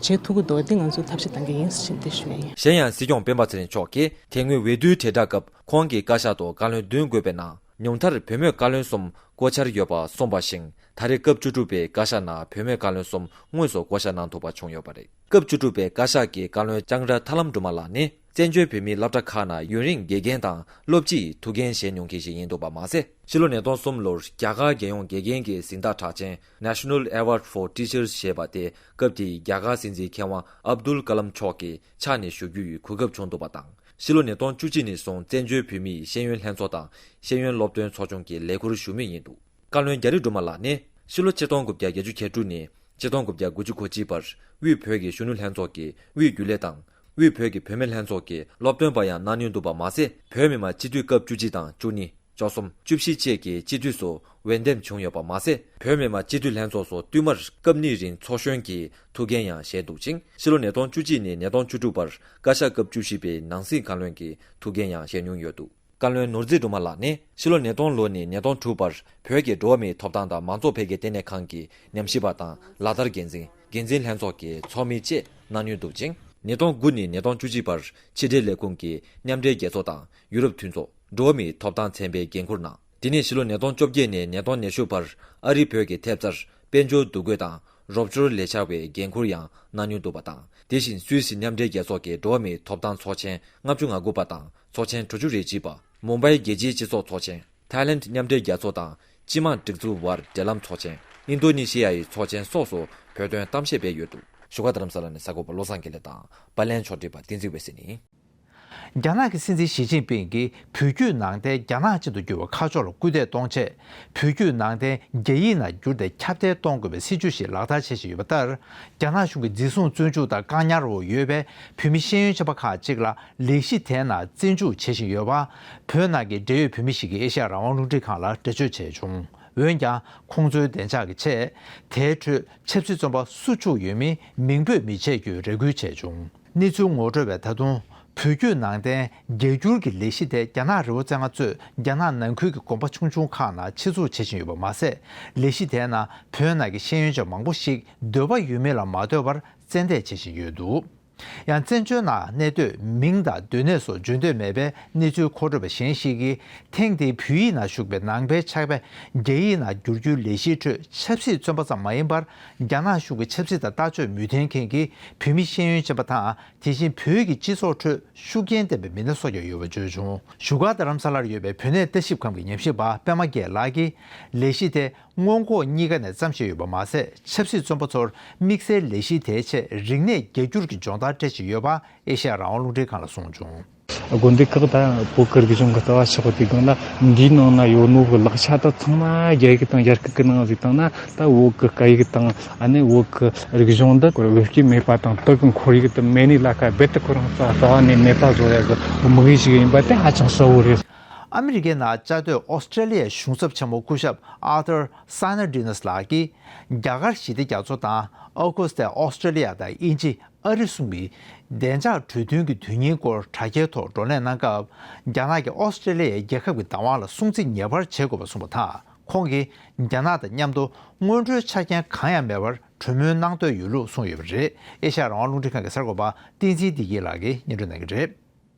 བྱེད་ཐུབ་ཀྱི་འདུག་འདི་ང་ཚོ་ཐབས་ཤེས་གཏང་གི་ཡིན་ཞེས་འདི་ཞུ་ཡ་ཡིན། གཞན་ཡང་སྲིད་སྐྱོང་སྤེན་པ་ཚེ་རིང་མཆོག་གིས་དེ་སྔོན་འོས་བསྡུའི་དྲིལ་བསྒྲགས་སྐབས་ཁོང་གི་བཀའ་ཤག་ཏུ་བཀའ་བློན་བདུན་དགོས་པའི་ནང་ཉུང་མཐར་བུད་མེད་བཀའ་བློན་གསུམ་བསྐོ་འཆར་ཡོད་པ་གསུངས་པ་བཞིན། ད་རེས་སྐབས་བཅུ་དྲུག་པའི་བཀའ་ཤག་ནང་བུད་མེད་བཀའ་བློན་གསུམ་དངོས་སུ་བསྐོ་གཞག་གནང་ཐུབ་པ་བྱུང་ཡོད་པ་རེད། སྐབས་བཅུ་དྲུག་པའི་བཀའ་ཤག་གི་བཀའ་བློན་ལྕང་ར་ཐར་ལམ་སྒྲོལ་མ་ལགས་ནི་བཙན་བྱོལ་བོད་མིའི་སློབ་གྲྭ་ཁག་ནང་ཡུན་རིང་དགེ་རྒན་དང་སློབ་སྤྱིའི་ཐུགས་འགན་བཞེས་མྱོང་མཁན་ཞིག་ཡིན་འདུག་པ་མ་ཟད། ཕྱི་ལོ་ཉིས་སྟོང་གསུམ་ལོར་རྒྱ་གར་རྒྱལ་ཡོངས་དགེ་རྒན་གྱི་གཟེངས་རྟགས་གྲགས་ཅན་National Award for Teachers ཞེས་པ་དེ་སྐབས་དེའི་རྒྱ་གར་སྲིད་འཛིན་མཁས་དབང་ཨབ་དུལ་ཀ་ལམ་མཆོག་གི་ཕྱག་ནས་ཞུ་རྒྱུ་ཡི་གོ་སྐབས་བྱུང་འདུག་པ་དང་། ཕྱི་ལོ་ཉིས་སྟོང་བཅུ་གཅིག་ནས་བཟུང་བཙན་བྱོལ་བོད་མིའི་ཤེས་ཡོན་ལྷན་ཚོགས་དང་ཤེས་ཡོན་སློབ་སྟོན་ཚོགས་ཆུང་གི་ལས་ཁུར་ཞུ་མུས་ཡིན་འདུག་བཀའ་བློན་རྒྱ་རི་སྒྲོལ་མ་ལགས་ནི་ཕྱི་ལོ་ཆིག་སྟོང་དགུ་བརྒྱ་བརྒྱད་ཅུ་གྱ་དྲུག་ནས་ཆིག་སྟོང་དགུ་བརྒྱ་དགུ་བཅུ་གོ་གཅིག་བར་དབུས་བོད་ཀྱི་གཞོན་ནུ་ལྷན་ཚོགས་ཀྱི་དབུས་རྒྱུན་ལས་དང་། དབུས་བོད་ཀྱི་བུད་མེད་ལྷན་ཚོགས་ཀྱི་སློབ་སྟོན་པ་ཡང་གནང་མྱོང་འདུག་པ་མ་ཟད། བོད་མི་མང་སྤྱི་འཐུས་སྐབས་བཅུ་གཅིག་དང་བཅུ་གཉིས། བཅུ་གསུམ། བཅུ་བཞི་བཅས་ཀྱི་སྤྱི་འཐུས་སུ་འོས་འདེམས་བྱུང་ཡོད་པ་མ་ཟད། བོད་མི་མང་སྤྱི་འཐུས་ལྷན་ཚོགས་སུ་བསྟུད་མར་སྐབས་གཉིས་རིང་ཚོགས་གཞོན་གྱི་ཐུགས་འགན་ཡང་བཞེས་འདུག་ཅིང་། ཕྱི་ལོ་ཉིས་སྟོང་བཅུ་གཅིག་ནས་ཉིས་སྟོང་བཅུ་དྲུག་བར་བཀའ་ཤག་སྐབས་བཅུ་བཞི་པའི་ནང་སྲིད་བཀའ་བློན་གྱི་ཐུགས་འགན་ཡང་བཞེས་མྱོང་ཡོད་འདུག་བཀའ་བློན་ནོར་འཛིན་སྒྲོལ་མ་ལགས་ནི་ཕྱི་ལོ་ཉིས་སྟོང་ལོ་ནས་ཉིས་སྟོང་དྲུག་བར་བོད་ཀྱི་འགྲོ་བ་མིའི་ཐོབ་ཐང་དང་མང་གཙོ་འཕེལ་རྒྱས་ལྟེ་གནས་ཁང་གི་ཉམས་ཞིབ་པ་དང་ལག་བསྟར་འགན་འཛིན། འགན་འཛིན་ལྷན་ཚོགས་ཀྱི་ཚོགས་མི་བཅས་གནང་མྱོང་འདུག་ཅིང་། ཉིས་སྟོང་དགུ་ནས་ཉིས་སྟོང་བཅུ་གཅིག་བར་ཕྱི་འབྲེལ་ལས་ཁུངས་ཀྱི་མཉམ་འབྲེལ་རྒྱལ་ཚོགས་དང་ཡུ་རོབ་མཐུན་ཚོགས་འགྲོ་བ་མིའི་ཐོབ་ཐང་ཚན་པའི་འགན་འཁུར་གནང་ དེ་ནས་ཕྱི་ལོ་ཉིས་སྟོང་བཅོ་བརྒྱད་ནས་ཉིས་སྟོང་ཉི་ཤུ་བར་ཨ་རི་བོད་ཀྱི་ཐེབས་རྩར་དཔལ་འབྱོར་འདུ་འགོད་དང་རོགས་སྐྱོར་ལས་འཆར་བའི་འགན་འཁུར་ཡང་གནང་མྱོང་འདུག་པ་དང་། དེ་བཞིན་སུད་སི་མཉམ་འབྲེལ་རྒྱལ་ཚོགས་ཀྱི་འགྲོ་བ་མིའི་ཐོབ་ཐང་ཚོགས་ཆེན་ལྔ་བཅུ་ང་དགུ་པ་དང་ཚོགས་ཆེན་དྲུག་ཅུ་རེ་གཅིག་པ། མུམ་བྷའི་རྒྱལ་སྤྱིའི་སྤྱི་ཚོགས་ཚོགས་ཆེན། ཐའི་ལེནྜ་མཉམ་འབྲེལ་རྒྱལ་ཚོགས་དང་སྤྱི་དམངས་སྒྲིག་འཛུགས་དབར་འབྲེལ་ལམ་ཚོགས་ཆེན། ཨིན་རྡོ་ནེ་ཤི་ཡ་ཡི་ཚོགས་ཆེན་སོགས་སུ་བོད་དོན་གཏམ་བཤད་སྤེལ་ཡོད་འདུག་བཞུགས་སྒར་རྡ་རམ་ས་ལ་ནས་གསར་འགོད་པ་བློ་བཟང་དགེ་ལེགས་དང་པར་ལེན་ཕྱོགས་སྒྲིག་པ་བསྟན་འཛིན་འོད་ཟེར་ནས། རྒྱ་ནག་གི་སྲིད་འཛིན་ཞི་ཅིན་ཕིང་གིས་བོད་བརྒྱུད་ནང་བསྟན་རྒྱ་ནག་ཅན་དུ་བསྒྱུར་བའི་ཁ་ཕྱོགས་ལ་སྐུལ་འདེད་གཏོང་ཆེད། བོད་བརྒྱུད་ནང་བསྟན་རྒྱ་ཡིག་ནང་བསྒྱུར་ཏེ་ཁྱབ་གདལ་གཏོང་དགོས་པའི་སྲིད་བྱུས་ཤིག་ལག་བསྟར་བྱེད་བཞིན་ཡོད་པ་ལྟར། རྒྱ་ནག་གཞུང་གིས་འཛིན་བཟུང་བཙོན་འཇུག་དང་བཀག་ཉར་འོག་ཡོད་པའི་བོད་མི་ཤེས་ཡོན་ཅན་པ་ཁག་ཅིག་ལ་ལས་གཞི་དེའི་ནང་བཙོན་འཇུག་བྱེད་བཞིན་ཡོད་པ། བོད་ནང་གི་འབྲེལ་ཡོད་བོད་མི་ཞིག་གིས་ཨེ་ཤ་ཡ་རང་དབང་རླུང་འཕྲིན་ཁང་ལ་འགྲེལ་བརྗོད་བྱས་བྱུང་། འོན་ཀྱང་ཁོང་ཚོའི་བདེ་འཇགས་ཀྱི་ཆེད། དེའི་ཁྲོད་ཆབ་སྲིད་བཙོན་པ་སུ་བཅུག་ཡོད་མིན་མིང་འབོད་མི་བྱེད་རྒྱུའི་རེ་སྐུལ་བྱས་བྱུང་། གནས་ཚུལ་ངོ་སྤྲོད་པས་ད་དུང་། བོད་བརྒྱུད་ནང་བསྟན་རྒྱ་སྒྱུར་གྱི་ལས་གཞི་དེ་རྒྱ་ནག་རི་བོ་རྩེ་ལྔ་གཙོས་རྒྱ་ནག་ནང་ཁུལ་གྱི་དགོན་པ་ཆུང་ཆུང་ཁག་ནང་ཆེད་འཛུགས་བྱེད་བཞིན་ཡོད་པ་མ་ཟད། ལས་གཞི་དེའི་ནང་བོད་ནང་གི་ཤེས་ཡོན་ཅན་མང་པོ་ཞིག་འདོད་པ་ཡོད་མེད་ལ་མ་ལྟོས་པར་བཙན་འདེད་བྱེད་བཞིན་ཡོད་འདུག་ཡང་བཙན་བྱོལ་ནང་གནས་སྡོད་མིང་དང་སྡོད་གནས་སོགས་བརྗོད་འདོད་མེད་པའི་གནས་ཚུལ་མཁོ་སྤྲོད་པ་གཞན་ཞིག་གིས། ཐེངས་འདིའི་བོད་ཡིག་ནང་བཞུགས་པའི་ནང་པའི་ཕྱག་དཔེ་རྒྱ་ཡིག་ནང་བསྒྱུར་རྒྱུའི་ལས་གཞིའི་ཁྲོད་ཆབ་སྲིད་བཙོན་པ་ཙམ་མ་ཡིན་པར། རྒྱ་ནག་གཞུང་གི་ཆབ་སྲིད་དང་ལྟ་སྤྱོད་མོས་མཐུན་མཁན་གྱི་བོད་མི་ཤེས་ཡོན་ཅན་པ་དང་། དེ་བཞིན་བོད་ཀྱི་སྤྱི་ཚོགས་ཁྲོད་ཤུགས་རྐྱེན་ལྡན་པའི་མི་སྣ་སོགས་ཀྱང་ཡོད་པ་བརྗོད་བྱུང་། བཞུགས་སྒར་རྡ་རམ་ས་ལར་ཡོད་པའི་བོད་གནས་ལྟ་ཞིབ་ཁང་གི་ཉམས་ཞིབ་པ་པད་མ་རྒྱལ་ལགས་ཀྱིས། ལས་གཞི་དེ་སྔོན་འགོག་གཉིས་ཀ་ནས་བརྩམས་བཞིན་ཡོད་པ་མ་ཟད། ཆབ་སྲིད་བཙོན་པ་ཚོར་དམིགས་བསལ་ལས་གཞི་དེའི་ཆེད་རིག་གནས་རྒྱ་སྒྱུར་གྱི་སྦྱོང་བརྡར་སྤྲད་བཞིན་ཡོད་པ་ཨེ་ཤ་ཡ་རང་དབང་རླུང་འཕྲིན་ཁང་ལ་གསུངས་བྱུང་། དགོན་སྡེ་ཁག་དང་བོད་ཀྱི་རིག་གཞུང་གི་ལྟ་བ་ཆགས་པ་དེའི་སྒང་ལ། འདིའི་ནང་ན་ཡོད་ནོ་གི་ལག་ཆ་དང་ཚང་མ་རྒྱ་ཡིག་དང་ཡར་སྐད་ཀྱི་ནང་ཟིག་བཏང་ན། ད་བོད་ཀྱི་སྐད་ཡིག་དང་། ཨ་ནི་བོད་ཀྱི་རིག་གཞུང་འདི་བོད་སྐད་མེད་པ་དང་དུ་གི་ཁོར་ཡུག་ཏུ་མེད་ནི་ལ་ཁ་རྦད་དེ་ཁོ་རང་ཚོ་རྩ་བ་ནས་མེད་པ་བཟོ་ཡ་གི་དམིགས་ཡུལ་ཞིག་ཡིན་པ་དེ་ཧ་ཅང་གསལ་བོ་རེད། ཨ་མི་རི་ཀའི་ནང་བཅའ་སྡོད་ཨོ་སི་ཀྲེ་ལི་ཡའི་གཞུང་ཚབ་ཆེན་མོ་སྐུ་ཞབས་Arthur Sinodanis་ལགས་ཀྱིས། རྒྱ་གར་ཞི་བདེ་རྒྱ་མཚོ་དང་ཨའུ་ཀུ་སི་ཏའི་ཨོ་སི་ཀྲེ་ལི་ཡ་དང་དབྱིན་ཇི། ཨ་རི་གསུམ་གྱི་བདེ་འཇགས་གྲོས་མཐུན་གྱི་དོན་སྙིང་སྐོར་དྲ་རྒྱའི་ཐོག་བགྲོ་གླེང་གནང་སྐབས། རྒྱ་ནག་གིས་ཨོ་སི་ཀྲེ་ལི་ཡའི་རྒྱལ་ཁབ་ཀྱི་བདག་དབང་ལ་སྲུང་བརྩི་ངེས་པར་བྱེད་དགོས་པ་གསུངས་པ་དང་། ཁོང་གིས་རྒྱ་ནག་དང་མཉམ་དུ་སྔོན་འགྲོའི་ཆ་རྐྱེན་གང་ཡང་མེད་པར་གྲོས་མོལ་གནང་འདོད་ཡོད་ལུགས་གསུངས་ཡོད་པ་རེད། ཨེ་ཤ་ཡ་རང་དབང་རླུང་འཕྲིན་ཁང་གི་གསར་འགོད་པ་བསྟན་འཛིན་བདེ་སྐྱིད་ལགས་ཀྱིས་སྙན་སྒྲོན་གནང་གི་རེད།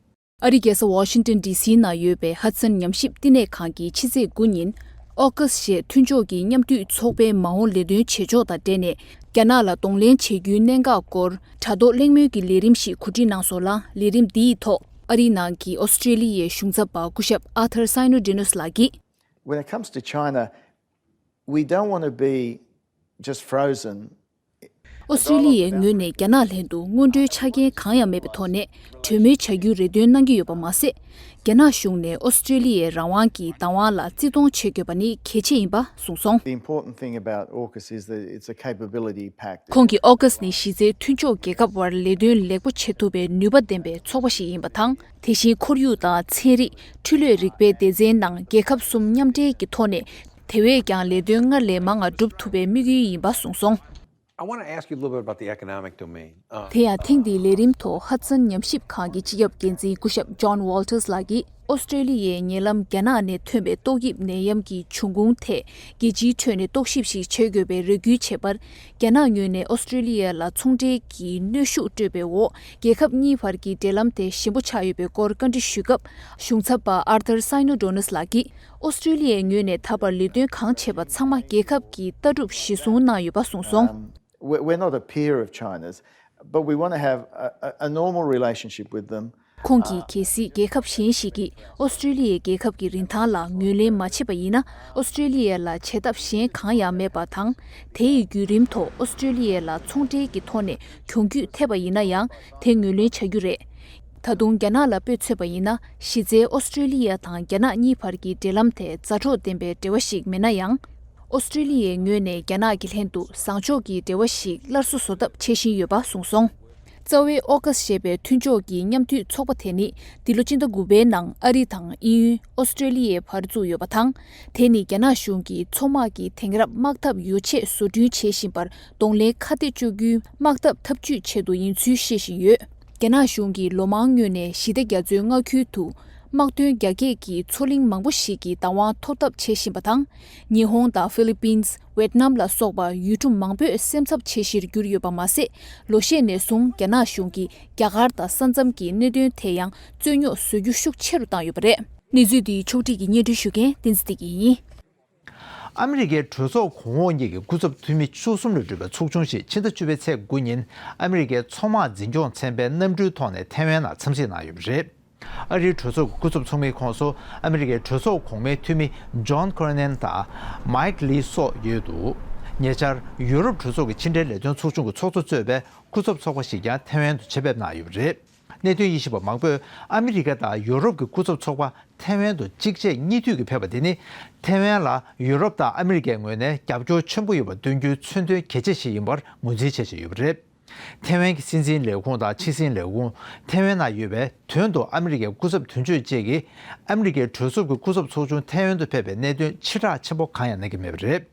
ཨ་རིའི་རྒྱལ་ས་ཝ་ཤིང་ཏོན་ཌི་སིའི་ནང་ཡོད་པའི་ཧ་ཙན་ཉམས་ཞིབ་བསྟི་གནས་ཁང་གིས་ཕྱི་ཚེས་དགུ་ཉིན། ཨོ་ཀཱས་ཞེས་མཐུན་ཕྱོགས་ཀྱི་མཉམ་འདུས་ཚོགས་པའི་མ་འོངས་ལས་དོན་བྱེད་ཕྱོགས་དང་འབྲེལ་ནས། རྒྱ་ནག་ལ་གདོང་ལེན་བྱེད་རྒྱུའི་གནད་འགག་སྐོར་དྲ་ཐོག་གླེང་མོལ་གྱི་ལས་རིམ་ཞིག་གོ་སྒྲིག་གནང་སོང་ལ། ལས་རིམ་འདིའི་ཐོག་ཨ་རིའི་ནང་གི་ཨོ་སི་ཀྲེ་ལི་ཡའི་གཞུང་ཚབ་པ་སྐུ་ཞབས་Arthur Sinodanis་ལགས་ཀྱིས། When it comes to China, we don't want to be just frozen. ཨོ་སི་ཀྲེ་ལི་ཡའི་ངོས་ནས་རྒྱ་ནག་ལྷན་དུ་སྔོན་འགྲོའི་ཆ་རྐྱེན་གང་ཡང་མེད་པའི་ཐོག་ནས་གྲོས་མོལ་བྱ་རྒྱུའི་རེ་འདུན་གནང་གི་ཡོད་པ་མ་ཟད། རྒྱ་ནག་གཞུང་ནས་ཨོ་སི་ཀྲེ་ལི་ཡའི་རང་དབང་གི་བདག་དབང་ལ་བརྩི་མཐོང་བྱེད་དགོས་པ་ནི་གལ་ཆེ་ཡིན་པ་གསུངས་སོང་། The important thing about AUKUS is that it's a capability pact. ཁོང་གིས་ཨོ་ཀཱས་ནི་གཞི་རྩའི་མཐུན་ཕྱོགས་རྒྱལ་ཁབ་དབར་ལས་དོན་ལེགས་པོ་བྱེད་ཐུབ་པའི་ནུས་པ་ལྡན་པའི་ཚོགས་པ་ཞིག་ཡིན་པ་དང་། དེ་བཞིན་ཁོར་ཡུག་དང་ཚན་རིག་འཕྲུལ་ལས་རིག་པའི་སྡེ་ཚན་ནང་རྒྱལ་ཁབ་གསུམ་མཉམ་འབྲེལ་གྱི་ཐོག་ནས། དེ་བས་ཀྱང་ལས་དོན་སྔར་ལས་མང་བ་སྒྲུབ་ཐུབ་པའི་དམིགས་ཡུལ་ཡིན་པ་གསུངས་སོང་། I want to ask you a little bit about the economic domain. Uh, དེ་ཡང་ཐེངས་འདིའི་ལས་རིམ་ཐོག་ཧ་ཙན་ཉམས་ཞིབ་ཁང་གི་སྤྱི་ཁྱབ་འགན་འཛིན་སྐུ་ཞབས་John Walters་ལགས་ཀྱིས། ཨོ་སི་ཀྲེ་ལི་ཡའི་ཉེ་ལམ་རྒྱ་ནག་ནས་ཐོན་པའི་ཏོག་དབྱིབས་ནད་ཡམས་ཀྱི་འབྱུང་ཁུངས་ཐད་རྒྱལ་སྤྱིའི་ཁྲོད་ནས་རྟོག་ཞིབ་ཞིག་བྱེད་དགོས་པའི་རེ་སྐུལ་བྱས་པར། རྒྱ་ནག་ངོས་ནས་ཨོ་སི་ཀྲེ་ལི་ཡ་ལ་ཚོང་འབྲེལ་གྱི་གནོན་ཤུགས་སྤྲོད་པའི་འོག་རྒྱལ་ཁབ་གཉིས་བར་གྱི་འབྲེལ་ལམ་དེ་ཞན་པོ་ཆགས་ཡོད་པའི་སྐོར་བཀའ་འདྲི་ཞུས་སྐབས། གཞུང་ཚབ་པ་Arthur Sinodanis་ལགས་ཀྱིས། ཨོ་སི་ཀྲེ་ལི་ཡའི་ངོས་ནས་ད་བར་ལས་དོན་གང་བྱས་པ་ཚང་མ་རྒྱལ་ཁབ་ཀྱི་ལྟ་གྲུབ་གཞིར་བཟུང་གནང་ཡོད་པ་གསུངས་སོང་། Um, we're, we're not a peer of China's, but we want to have a, a, a normal relationship with them. ཁོང་གིས་གལ་སྲིད་རྒྱལ་ཁབ་གཞན་ཞིག་གིས་ཨོ་སི་ཀྲེ་ལི་ཡའི་རྒྱལ་ཁབ་ཀྱི་རིན་ཐང་ལ་ངོས་ལེན་མ་བྱས་པ་ཡིན་ན། ཨོ་སི་ཀྲེ་ལི་ཡ་ལ་བྱེད་ཐབས་གཞན་གང་ཡང་མེད་པ་དང་། དེ་ཡི་བརྒྱུད་རིམ་ཐོག་ཨོ་སི་ཀྲེ་ལི་ཡ་ལ་ཚོང་འབྲེལ་གྱི་ཐོག་ནས་གྱོང་གུད་ཐེབས་པ་ཡིན་ན་ཡང་དེ་ངོས་ལེན་བྱ་རྒྱུ་རེད། ད་དུང་རྒྱ་ནག་ལ་དཔེ་མཚོན་པ་ཡིན་ན། གཞི་རྩའི་ཨོ་སི་ཀྲེ་ལི་ཡ་དང་རྒྱ་ནག་གཉིས་བར་གྱི་འབྲེལ་ལམ་དེ་མཛའ་གྲོགས་ལྡན་པའི་འབྲེལ་བ་ཞིག་མིན་ན་ཡང་། ཨོ་སི་ཀྲེ་ལི་ཡའི་ངོས་ནས་རྒྱ་ནག་གི་ལྷན་དུ་བཟང་ཕྱོགས་ཀྱི་འབྲེལ་བ་ཞིག་སླར་གསོ་བཟོ་ཐབས་བྱེད་བཞིན་ཡོད་པ་གསུངས་སོང་། རྩ་བའི་ཨོ་ཀཱས་ཞེས་པའི་མཐུན་ཕྱོགས་ཀྱི་མཉམ་འདུས་ཚོགས་པ་དེ་ནི་འདི་ལོ་སྤྱི་ཟླ་དགུ་པའི་ནང་ཨ་རི་དང་དབྱིན་ཡུལ་ཨོ་སི་ཀྲེ་ལི་ཡའི་བར་བཙུགས་ཡོད་པ་དང་། དེ་ནི་རྒྱ་ནག་གཞུང་གིས་མཚོ་དམག་གི་དེང་རབས་དམག་འཐབ་ཡོ་ཆས་བཟོ་སྐྲུན་བྱེད་བཞིན་པར་གདོང་ལེན་ཁ་གཏད་གཅོག་རྒྱུའི་དམག་འཐབ་འཐབ་ཇུས་ཆེད་དུ་ཡིན་ཚུལ་བཤད་བཞིན་ཡོད། རྒྱ་ནག་གཞུང་གིས་ལོ་མང་སྔོན་ནས་ཞི་བདེ་རྒྱ་མཚོའི་མངའ་ཁུལ་དུ་དམག་དོན་རྒྱ་སྐྱེད་ཀྱི་མཚོ་གླིང་མང་པོ་ཞིག་གི་བདག་དབང་ཐོབ་ཐབས་བྱེད་བཞིན་པ་དང་། ཉི་ཧོང་དང་ཧྥི་ལི་པིན། ཝེད་ནམ་ལ་སོགས་པ་ཡུལ་གྲུ་མང་པོས་སེམས་འཚབ་བྱེད་གཞིར་གྱུར་ཡོད་པ་མ་ཟད། ལོ་ཤས་ནས་བཟུང་རྒྱ་ནག་གཞུང་གིས་རྒྱ་གར་དང་ས་མཚམས་ཀྱི་གནད་དོན་དེ་ཡང་རྩོད་རྙོག་བཟོ་རྒྱུ་ཤུགས་ཆེ་རུ་བཏང་ཡོད་པ་རེད། གནས་ཚུལ་འདི་ཕྱོགས་སྒྲིག་གིས་སྙན་སྒྲོན་ཞུ་མཁན་བསྟན་འཛིན་བདེ་སྐྱིད་ཡིན། ཨ་མི་རི་ཀའི་གྲོས་ཚོགས་གོང་འོག་གཉིས་ཀྱི་སྐུ་ཚབ་འཐུས་མི་བཅུ་གསུམ་ལས་གྲུབ་པའི་ཚོགས་ཆུང་ཞིག་ཕྱི་ཟླ་བཅུ་པའི་ཚེས་དགུ་ཉིན་ཨ་མི་རི་ཀའི་མཚོ་དམག་འཛིན་སྐྱོང་ཚན་པའི་གནམ་གྲུའི་ཐོག་ནས་ཐེ་ཝན་ནང་འཚམས་གཟིགས་གནང་ཡོད་པ་རེད། ཨ་རིའི་གྲོས་ཚོགས་ཀྱི་སྐུ་ཚབ་ཚོགས་མིའི་ཁོངས་སུ་ཨ་མི་རི་ཀའི་གྲོས་ཚོགས་གོང་མའི་འཐུས་མི་ཇོན་ཁེར་ནན་དང་མཱིག་ལི་སོགས་ཡོད་འདུག་ཉེ་ཆར་ཡུ་རོབ་གྲོས་ཚོགས་ཀྱི་ཕྱི་འབྲེལ་ལས་དོན་ཚོགས་ཆུང་གི་ཚོགས་གཙོ་གཙོས་པའི་སྐུ་ཚབ་ཚོགས་པ་ཞིག་ཀྱང་ཐེ་ཝན་དུ་ཆེད་ཕེབས་གནང་ཡོད་པ་རེད། གནད་དོན་དབྱེ་ཞིབ་པ་མང་པོས་ཨ་མི་རི་ཀ་དང་ཡུ་རོབ་ཀྱི་སྐུ་ཚབ་ཚོགས་པ་ཐེ་ཝན་དུ་གཅིག་རྗེས་གཉིས་མཐུད་ཀྱིས་ཕེབས་པ་དེ་ནི་ཐེ་ཝན་ལ་ཡུ་རོབ་དང་ཨ་མི་རི་ཀའི་ངོས་ནས་རྒྱབ་སྐྱོར་ཆེན་པོ་ཡོད་པ་སྟོན་རྒྱུའི་མཚོན་དོན་གལ་ཆེ་ཞིག་ཡིན་པར་ངོས་འཛིན་བྱེད་བཞིན་ཡོད་པ་རེད། ཐེ་ཝན་གྱི་སྲིད་འཛིན་ལས་ཁུངས་དང་ཕྱི་སྲིད་ལས་ཁུངས་ཐེ་ཝན་ནང་ཡོད་པའི་དོན་དུ་ཨ་མི་རི་ཀའི་སྐུ་ཚབ་དོན་གཅོད་བཅས་ཀྱིས་ཨ་མི་རི་ཀའི་གྲོས་ཚོགས་ཀྱི་སྐུ་ཚབ་ཚོགས་ཆུང་ཐེ་ཝན་དུ་ཕེབས་པའི་གནད་དོན་ཕྱིར་བསྒྲགས་ཆེན་པོ་གང་ཡང་གནང་གི་མེད་པ་རེད།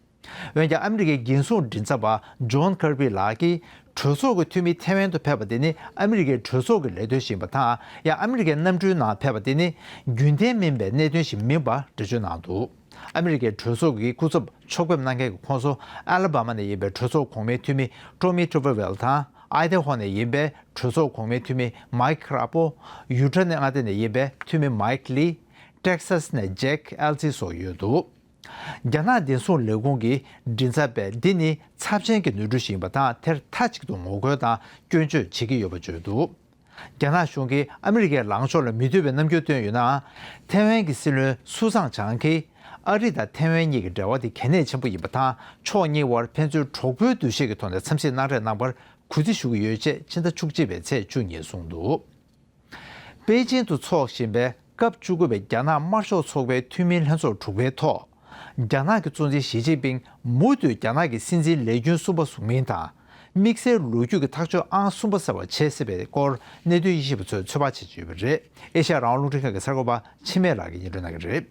འོན་ཀྱང་ཨ་མི་རི་ཀའི་འགན་སྲུང་མགྲིན་ཚབ་པ་ཇོན་ཁེར་པི་ལགས་ཀྱིས་གྲོས་ཚོགས་ཀྱི་འཐུས་མི་ཐེ་ཝན་དུ་ཕེབས་པ་དེ་ནི་ཨ་མི་རི་ཀའི་གྲོས་ཚོགས་ཀྱི་ལས་དོན་ཞིག་ཡིན་པ་དང་། ཡང་ཨ་མི་རི་ཀའི་གནམ་གྲུའི་ནང་ཕེབས་པ་དེ་ནི་རྒྱུན་ལྡན་མིན་པའི་གནད་དོན་ཞིག་མིན་པར་འགྲེལ་བརྗོད་གནང་འདུག་ཨ་མི་རི་ཀའི་གྲོས་ཚོགས་ཀྱི་སྐུ་ཚབ་ཕྱོགས་ཕེབས་གནང་མཁན་གྱི་ཁོངས་སུ་ཨ་ལ་བྷ་མ་ནས་ཡིན་པའི་གྲོས་ཚོགས་གོང་མའི་འཐུས་མི་ཀྲོ་མི་ཀྲོ་ཝེ་ཝེལ་དང་། ཨའི་ཏེ་ཧོ་ནས་ཡིན་པའི་གྲོས་ཚོགས་གོང་མའི་འཐུས་མི་མཱིག་ཁྲ་པོ། ཡུ་ཊ་ནས་མངའ་སྡེ་ནས་ཡིན་པའི་འཐུས་མི་མཱིག་ལི། ཏེག་སཱས་ནས་ཇེག་ཨེལ་ཙི་སོགས་ཡོད་འདུག་རྒྱ་ནག་བདེ་སྲུང་ལས་ཁུངས་ཀྱི་མགྲིན་ཚབ་པས་འདི་ནི་ཚབས་ཆེན་གྱི་ནོར་འཁྲུལ་ཞིག་ཡིན་པ་དང་། དེར་མཐའ་གཅིག་ཏུ་ངོ་རྒོལ་དང་སྐྱོན་བརྗོད་བྱེད་ཀྱི་ཡོད་པ་བརྗོད་འདུག་རྒྱ་ནག་གཞུང་གིས་ཨ་མི་རི་ཀའི་ལངས་ཕྱོགས་ལ་མི་འདོད་པའི་རྣམ་འགྱུར་བཏོན་ཡོད་ནའང་། ཐེ་ཝན་གྱི་སྲིད་བློན་སུའུ་ཙང་ཆང་གིས་ཨ་རི་དང་ཐེ་ཝན་གཉིས་ཀྱི་འབྲེལ་བ་དེ་གལ་གནད་ཆེན་པོ་ཡིན་པ་དང་། ཕྱོགས་གཉིས་དབར་ཕན་ཚུན་གྲོགས་པོའི་འདུ་ཤེས་ཀྱི་ཐོག་ནས་འཚམས་གཟིགས་གནང་རེས་གནང་བར་གུས་བརྩི་ཞུ་གི་ཡོད་ཅེས་ཕྱི་ཟླ་བཅུ་གཅིག་པའི་ཚེས་བཅུ་ཉིན་གསུངས་འདུག་པེ་ཅིང་དུ་འཚོགས་བཞིན་པའི་སྐབས་བཅུ་དགུ་པའི་རྒྱ་ནག་དམར་ཤོག་ཚོགས་པའི་འཐུས་མིའི་ལྷན་ཚོགས་དྲུག་པའི་ཐོག་རྒྱ་ནག་གི་གཙོ་འཛིན་ཞི་ཅིན་ཕིང་མུ་མཐུད་རྒྱ་ནག་གི་སྲིད་འཛིན་ལས་རྒྱུན་གསུམ་པ་བཟུང་མིན་དང་། དམིགས་བསལ་ལོ་རྒྱུས་ཀྱི་ཐག་གཅོད་ཨང་གསུམ་པ་ཟེར་བ་བྱེད་སྲིད་པའི་སྐོར་གནད་དོན་དབྱེ་ཞིབ་པ་ཚོས་ཚོད་དཔག་བྱེད་ཀྱི་ཡོད་པ་རེད། ཨེ་ཤ་ཡ་རང་དབང་རླུང་འཕྲིན་ཁང་གི་གསར་འགོད་པ་འཆི་མེད་ལགས་ཀྱིས་སྙན་སྒྲོན་གནང་གི་རེད།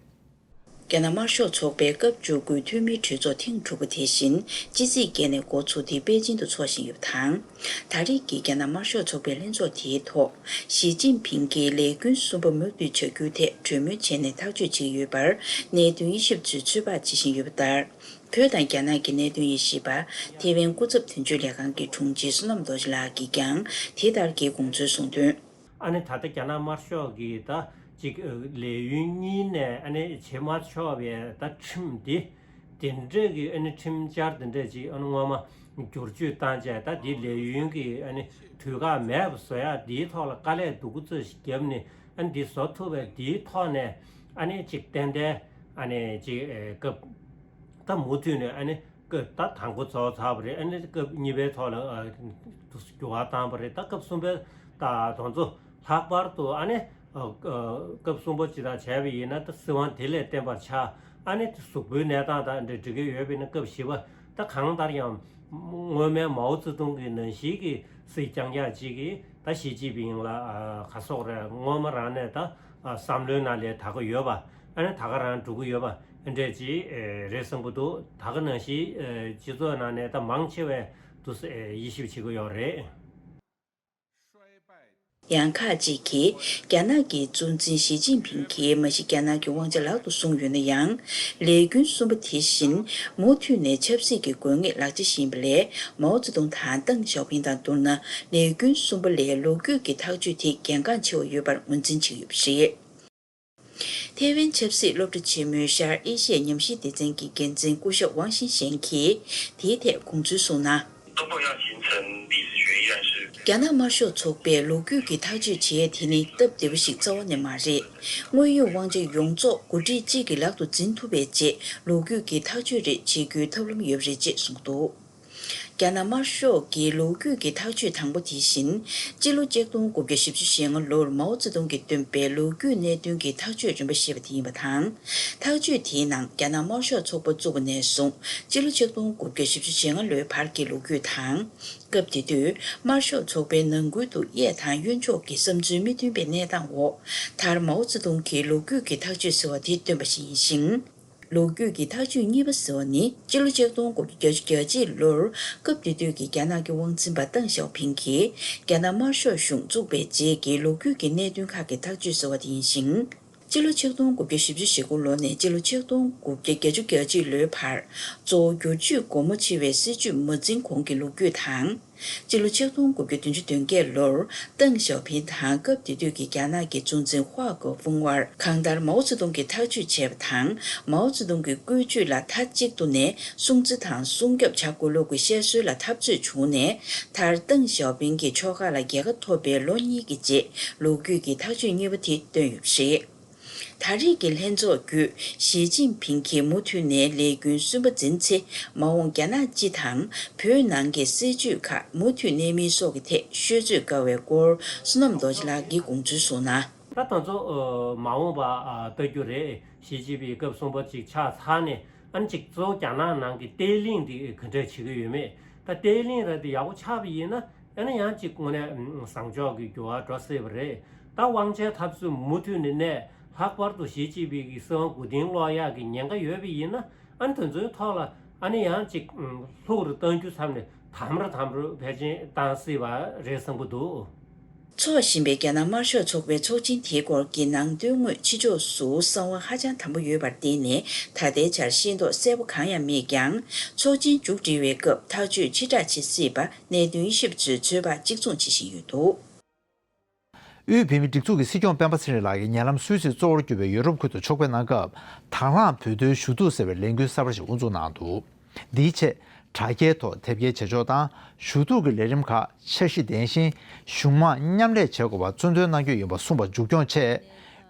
རྒྱ་ནག་དམར་ཤོག་ཚོགས་པའི་སྐབས་བཅུ་དགུའི་འཐུས་མིའི་གྲོས་ཚོགས་ཐེངས་དྲུག་པ་དེ་བཞིན་ཕྱི་ཚེས་བརྒྱད་ནས་འགོ་ཚུགས་ཏེ་པེ་ཅིང་དུ་འཚོགས་བཞིན་ཡོད་པ་དང་། ད་རེས་ཀྱི་རྒྱ་ནག་དམར་ཤོག་ཚོགས་པའི་ལྷན་ཚོགས་དེའི་ཐོག་ཞི་ཅིན་ཕིང་གིས་ལས་རྒྱུན་གསུམ་པ་མུ་མཐུད་བྱ་རྒྱུའི་ཐད་གྲོས་མོལ་བྱས་ནས་ཐག་གཅོད་བྱེད་ཀྱི་ཡོད་པར་གནད་དོན་དབྱེ་ཞིབ་པ་ཚོས་ཚོད་དཔག་བྱེད་བཞིན་ཡོད་པ་ལྟར། བོད་དང་རྒྱ་ནག་གི་གནད་དོན་དབྱེ་ཞིབ་པ་ཐེ་ཝན་སྐུ་ཚབ་དོན་གཅོད་ལས་ཁང་གི་དྲུང་ཆེ་བསོད་ནམས་རྡོ་རྗེ་ལགས་ཀྱིས་ཀྱང་དེ་ལྟར་གྱི་དགོངས་ཚུལ་གསུངས་དོན། ཨ་ནི་ད་ལྟ་རྒྱ་ནག་དམར་ཤོག་གིས་ད་ཅིག་ལས་ཡུན་གཉིས་ནས་ཨ་ནི་བྱེད་མ་ཆོག་པའི་ད་ཁྲིམས་འདི་དེ་འདྲས་ཀྱི་ཨ་ནི་ཁྲིམས་འཆར་དེ་འདྲས་ཅིག་ཨ་ནི་སྔོན་མ་བསྒྱུར་བཅོས་བཏང་བྱས། ད་འདི་ལས་ཡུན་གྱི་ཨ་ནི་དུས་བཀག་མེད་པ་བཟོ་ཡག་འདིའི་ཐོག་ལ་དཀའ་ལས་སྡུག་པོ་ཚོད་ཞིག་བརྒྱབ་ནས་ཨ་ནི་འདི་བཟོ་ཐུབ་པའི་འདིའི་ཐོག་ནས་ཨ་ནི་ཅིག་ཏན་ཏན་ཨ་ནི་ཅིག་སྐབས་ད་མུ་མཐུད་ནས་ཨ་ནི་སྐབས་ད་དང་པོ་རྫོགས་ཚར་བ་རེད། ཨ་ནི་སྐབས་གཉིས་པའི་ཐོག་ལ་འགྱུར་བ་བཏང་བ་རེད། ད་སྐབས་གསུམ་པའི་ད་དོན་ཚོ་ལྷག་པར་དུ་ཨ་ནི་སྐབས་གསུམ་པ་ཇི་ལྟར་བྱས་པ་ཡིན་ན་ད་སྲིད་དབང་དེ་ལས་བརྟན་པར་ཆགས། ཨ་ནི་གཟུགས་པོའི་གནས་སྟངས་དང་འབྲེལ་འགྲིག་གི་ཡོད་པ་ཡིན་ན་སྐབས་བཞི་པ་ད་གང་ལྟར་ཡང་སྔོན་མའི་མའོ་ཙེ་ཏུང་གི་ནང་བཞིན་གྱི་སྲིད་རྐྱང་རྐྱང་གཅིག་གིས་ད་ཞི་ཅིན་ཕིང་ལ་ག་སོག་རེད། སྔོན་མ་རང་ནས་ད་བསམ་བློའི་ནང་ལས་ད་ག་ཡོད་པ། ཨ་ནི་ད་ག་རང་འགྲོ་གི་ཡོད་པ་འདྲས་ཅིག་རེད་བསམ་གྱི་འདུག་ད་ག་ནང་བཞིན་སྤྱི་ཚོགས་ནང་ནས་ད་མང་ཆེ་བས་དུ་དབྱེ་ཞིབ་བྱེད་ཀྱི་ཡོད་རེད། ཡང་ཁག་ཅིག་གིས་རྒྱ་ནག་གི་གཙོ་འཛིན་ཞི་ཅིན་ཕིང་གིས་མ་གཞི་རྒྱ་ནག་གི་དབང་ཆ་ལག་ཏུ་བཟུང་ཡོད་ན་ཡང་། ལས་རྒྱུན་གསུམ་པ་དེ་བཞིན་མུ་མཐུད་ནས་ཆབ་སྲིད་ཀྱི་དགོས་ངེས་ལག་ཆ་ཞིག་ཡིན་པ་ལས། མའོ་ཙེ་ཏུང་དང་ཏེང་ཞའོ་ཕིང་དང་བསྡུར་ན་ལས་རྒྱུན་གསུམ་པ་ལས་ལོ་རྒྱུས་ཀྱི་ཐག་གཅོད་དེ་གལ་འགངས་ཆེ་བ་ཡོད་པར་ངོས་འཛིན་བྱེད་ཀྱི་ཡོད་པ་རེད། ཐེ་ཝན་ཆབ་སྲིད་སློབ་གྲྭ་ཆེན་མོའི་ཤར་ཨེ་ཤི་ཡའི་ཉམས་ཞིབ་སྡེ་ཚན་གྱི་འགན་འཛིན་སྐུ་ཞབས་ཝང་ཤིན་ཞན་གྱིས་དེའི་ཐད་དགོངས་ཚུལ་གསུངས་ན། 中共要形成历史决议案是 རྒྱ་ནག་དམར་ཤོག་ཚོགས་པས་ལོ་རྒྱུས་ཀྱི་ཐག་གཅོད་བྱེད་ཡས་དེ་ནི་སྟབས་བདེ་པོ་ཞིག་རྩ་བ་ནས་མ་རེད། དངོས་ཡོད་དབང་ཆ་ཡོངས་རྫོགས་འགོ་ཁྲིད་གཅིག་གི་ལག་ཏུ་འཛིན་ཐུབ་པའི་རྗེས་ལོ་རྒྱུས་ཀྱི་ཐག་གཅོད་རེ་བྱེད་རྒྱུའི་ཐབས་ལམ་ཡོད་པ་རེད་ཅེས་གསུངས་འདུག་རྒྱ་ནག་དམར་ཤོག་གི་ལོ་རྒྱུས་ཀྱི་ཐག་གཅོད་དང་པོ་དེ་བཞིན། སྤྱི་ལོ་ཆིག་སྟོང་དགུ་བརྒྱ་བཞི་བཅུ་ཞེ་ལྔ་ལོར་མའོ་ཙེ་ཏུང་གིས་བཏོན་པའི་ལོ་རྒྱུས་གནད་དོན་གྱི་ཐག་གཅོད་རིམ་པ་ཞེས་པ་དེ་ཡིན་པ་དང་། ཐག་གཅོད་དེའི་ནང་རྒྱ་ནག་དམར་ཤོག་ཚོགས་པ་བཙུགས་པ་ནས་བཟུང་སྤྱི་ལོ་ཆིག་སྟོང་དགུ་བརྒྱ་བཞི་བཅུ་ཞེ་ལྔ་ལོའི་བར་གྱི་ལོ་རྒྱུས་དང་། སྐབས་དེ་དུས་དམར་ཤོག་ཚོགས་པའི་ནང་ཁུལ་དུ་གཡས་དང་གཡོན་ཕྱོགས་ཀྱི་བསམ་ཚུལ་མི་མཐུན་པའི་གནས་སྟངས་འོག་མཐར་མའོ་ཙེ་ཏུང་གིས་ལོ་རྒྱུས་ཀྱི་ཐག་གཅོད་ཟེར་བ་དེ་བཏོན་པ་ཞིག་ཡིན་ཞིང་། ལོ་རྒྱུས་ཀྱི་ཐག་གཅོད་གཉིས་པ་ཟེར་བ་ནི་སྤྱི་ལོ་ཆིག་སྟོང་དགུ་བརྒྱ་གྱ་གཅིག་ལོར་སྐབས་དེ་དུས་ཀྱི་རྒྱ་ནག་གི་དབང་འཛིན་པ་ཏེང་ཞའོ་ཕིང་གིས་རྒྱ་ནག་དམར་ཤོག་གཞུང་བཙུགས་པའི་རྗེས་ཀྱི་ལོ་རྒྱུས་ཀྱི་གནད་དོན་ཁག་གི་ཐག་གཅོད་ཟེར་བ་དེ་ཡིན་ཞིང་། སྤྱི་ལོ་ཆིག་སྟོང་དགུ་བརྒྱ་བཞི་བཅུ་ཞེ་དགུ་ལོ་ནས་སྤྱི་ལོ་ཆིག་སྟོང་དགུ་བརྒྱ་བརྒྱད་ཅུ་གྱ་གཅིག་ལོའི་བར། གཙོ་བོ་བསྒྱུར་བཅོས་སྒོ་མོ་ཕྱེ་བའི་སྲིད་བྱུས་མ་འཛིན་གོང་གི་ལོ་རྒྱུས་དང་། སྤྱི་ལོ་ཆིག་སྟོང་དགུ་བརྒྱ་བདུན་ཅུ་དོན་བརྒྱད་ལོར་ཏེང་ཞའོ་ཕིང་དང་སྐབས་དེ་དུས་ཀྱི་རྒྱ་ནག་གི་གཙོ་འཛིན་ཧྭ་གོ་ཧྥུང་དབར་གང་ལྟར་མའོ་ཙེ་ཏུང་གིས་ཐག་གཅོད་བྱས་པ་དང་། མའོ་ཙེ་ཏུང་གི་བཀོད་ཇུས་ལ་མཐའ་གཅིག་ཏུ་ནས་སྲུང་བརྩི་དང་སྲུང་སྐྱོབ་བྱ་དགོས་ལུགས་ཀྱི་བཤད་སྲོལ་ལ་འཐབ་རྩོད་བྱུང་ནས། མཐར་ཏེང་ཞའོ་ཕིང་གི་ཕྱོགས་ཁག་ལ་རྒྱལ་ཁ་ཐོབ་པའི་ལོ་གཉིས་ཀྱི་རྗེས་ལོ་རྒྱུས་ཀྱི་ཐག་གཅོད་གཉིས་པ་དེ་བཏོན་ཡོད་པ་རེད། ད་རེས་ཀྱི་ལྷན་ཚོགས་བརྒྱུད་ཞི་ཅིན་ཕིང་གིས་མུ་མཐུད་ནས་ལས་འགུལ་གསུམ་པ་འཛིན་ཚེ། མ་འོངས་རྒྱ་ནག་སྤྱི་དང་བོད་ནང་གི་སྲིད་བྱུས་ཁག་མུ་མཐུད་གནས་མིན་སོགས་ཀྱི་ཐད་ཤོད་ཚོད་དཀའ་བའི་སྐོར་བསོད་ནམས་རྡོ་རྗེ་ལགས་ཀྱིས་དགོངས་ཚུལ་གསུངས་ན། ད་ད་ཚོ་མ་འོངས་པ་ལྟ་རྒྱུ་རེད། ཞི་ཅིན་ཕིང་སྐབས་གསུམ་པ་ཅིག་ཆགས་ཚར་ནས་ཨ་ནི་ཅིག་གཙོ་བོ་རྒྱ་ནག་ནང་གི་བརྟན་ལྷིང་འདི་ག་འདྲ་བྱེད་ཀྱི་ཡོད་མེད། ད་བརྟན་ལྷིང་ར་འདི་ཡག་པོ་ཆགས་པ་ཡིན་ན། ཨ་ནི་ཡང་གཅིག་དངོས་གནས་བཟང་ཕྱོགས་ཀྱི་འགྱུར་བ་འགྲོ་སྲིད་པ་རེད། ད་དབང་ཆའི་འཐབ་རྩོད་མུ་མཐུད་ནས་གནས་ལྷག་པར་དུ་ཞི་ཅིན་ཕིང་གི་སྲིད་དབང་མགོ་རྟིང་སློག་ཡག་གི་ཉེན་ཁ་ཡོད་པ་ཡིན་ན། ཨ་ནི་དེ་ཚོའི་ཐོག་ལ་ཨ་ནི་ཡང་གཅིག་ལྷུག་རུ་གཏང་རྒྱུ་བསམ་ནས་དམ་རུ་དམ་རུ་ཕལ་ཆེར་བཏང་སྲིད་པ་རེད་བསམ་གྱི་འདུག། འཚོགས་བཞིན་པའི་རྒྱ་ནག་དམར་ཤོག་ཚོགས་པའི་ཚོགས་ཆེན་དེའི་སྐོར་གྱི་ནང་དོན་དངོས་ཕྱི་ཕྱོགས་སུ་གསང་བ་ཧ་ཅང་དམ་པོ་ཡོད་པར་བརྟེན་ནས་ད་ལྟའི་ཆར་ཤེས་རྟོགས་གསལ་པོ་གང་ཡང་མེད་ཀྱང་། ཚོགས་ཆེན་མཇུག་སྒྲིལ་བའི་སྐབས་ཐག་གཅོད་ཕྱིར་བསྒྲགས་བྱེད་སྲིད་པ་གནད་དོན་དབྱེ་ཞིབ་པ་ཚོས་ཚོད་དཔག་གཅིག་མཚུངས་བྱེད་བཞིན་ཡོད་འདུག། དབུས་བོད་མིའི་སྒྲིག་འཛུགས་ཀྱི་སྲིད་སྐྱོང་སྤེན་པ་ཚེ་རིང་ལགས་ཀྱིས་ཉེ་ལམ་སུད་སིར་གཙོ་བོར་གྱུར་པའི་ཡུ་རོབ་ཁུལ་དུ་ཕྱོགས་ཕེབས་གནང་སྐབས། དང་བླངས་བོད་དོན་ཞུ་གཏུག་ཟེར་བའི་ལས་འགུལ་གསར་པ་ཞིག་དབུ་འཛུགས་གནང་འདུག། འདིའི་ཆེད་དྲ་རྒྱའི་ཐོག་དེབ་སྐྱེལ་བྱེད་ཕྱོགས་དང་ཞུ་གཏུག་གི་ལས་རིམ་ཁག་འཆར་གཞི་ལྡན་ཞིང་གཞུང་མང་མཉམ་ལས་བྱེད་དགོས་པ་གཙོ་འདོན་གནང་རྒྱུ་ཡིན་པ་གསུངས་པ་མཇུག་སྐྱོང་ཆེད།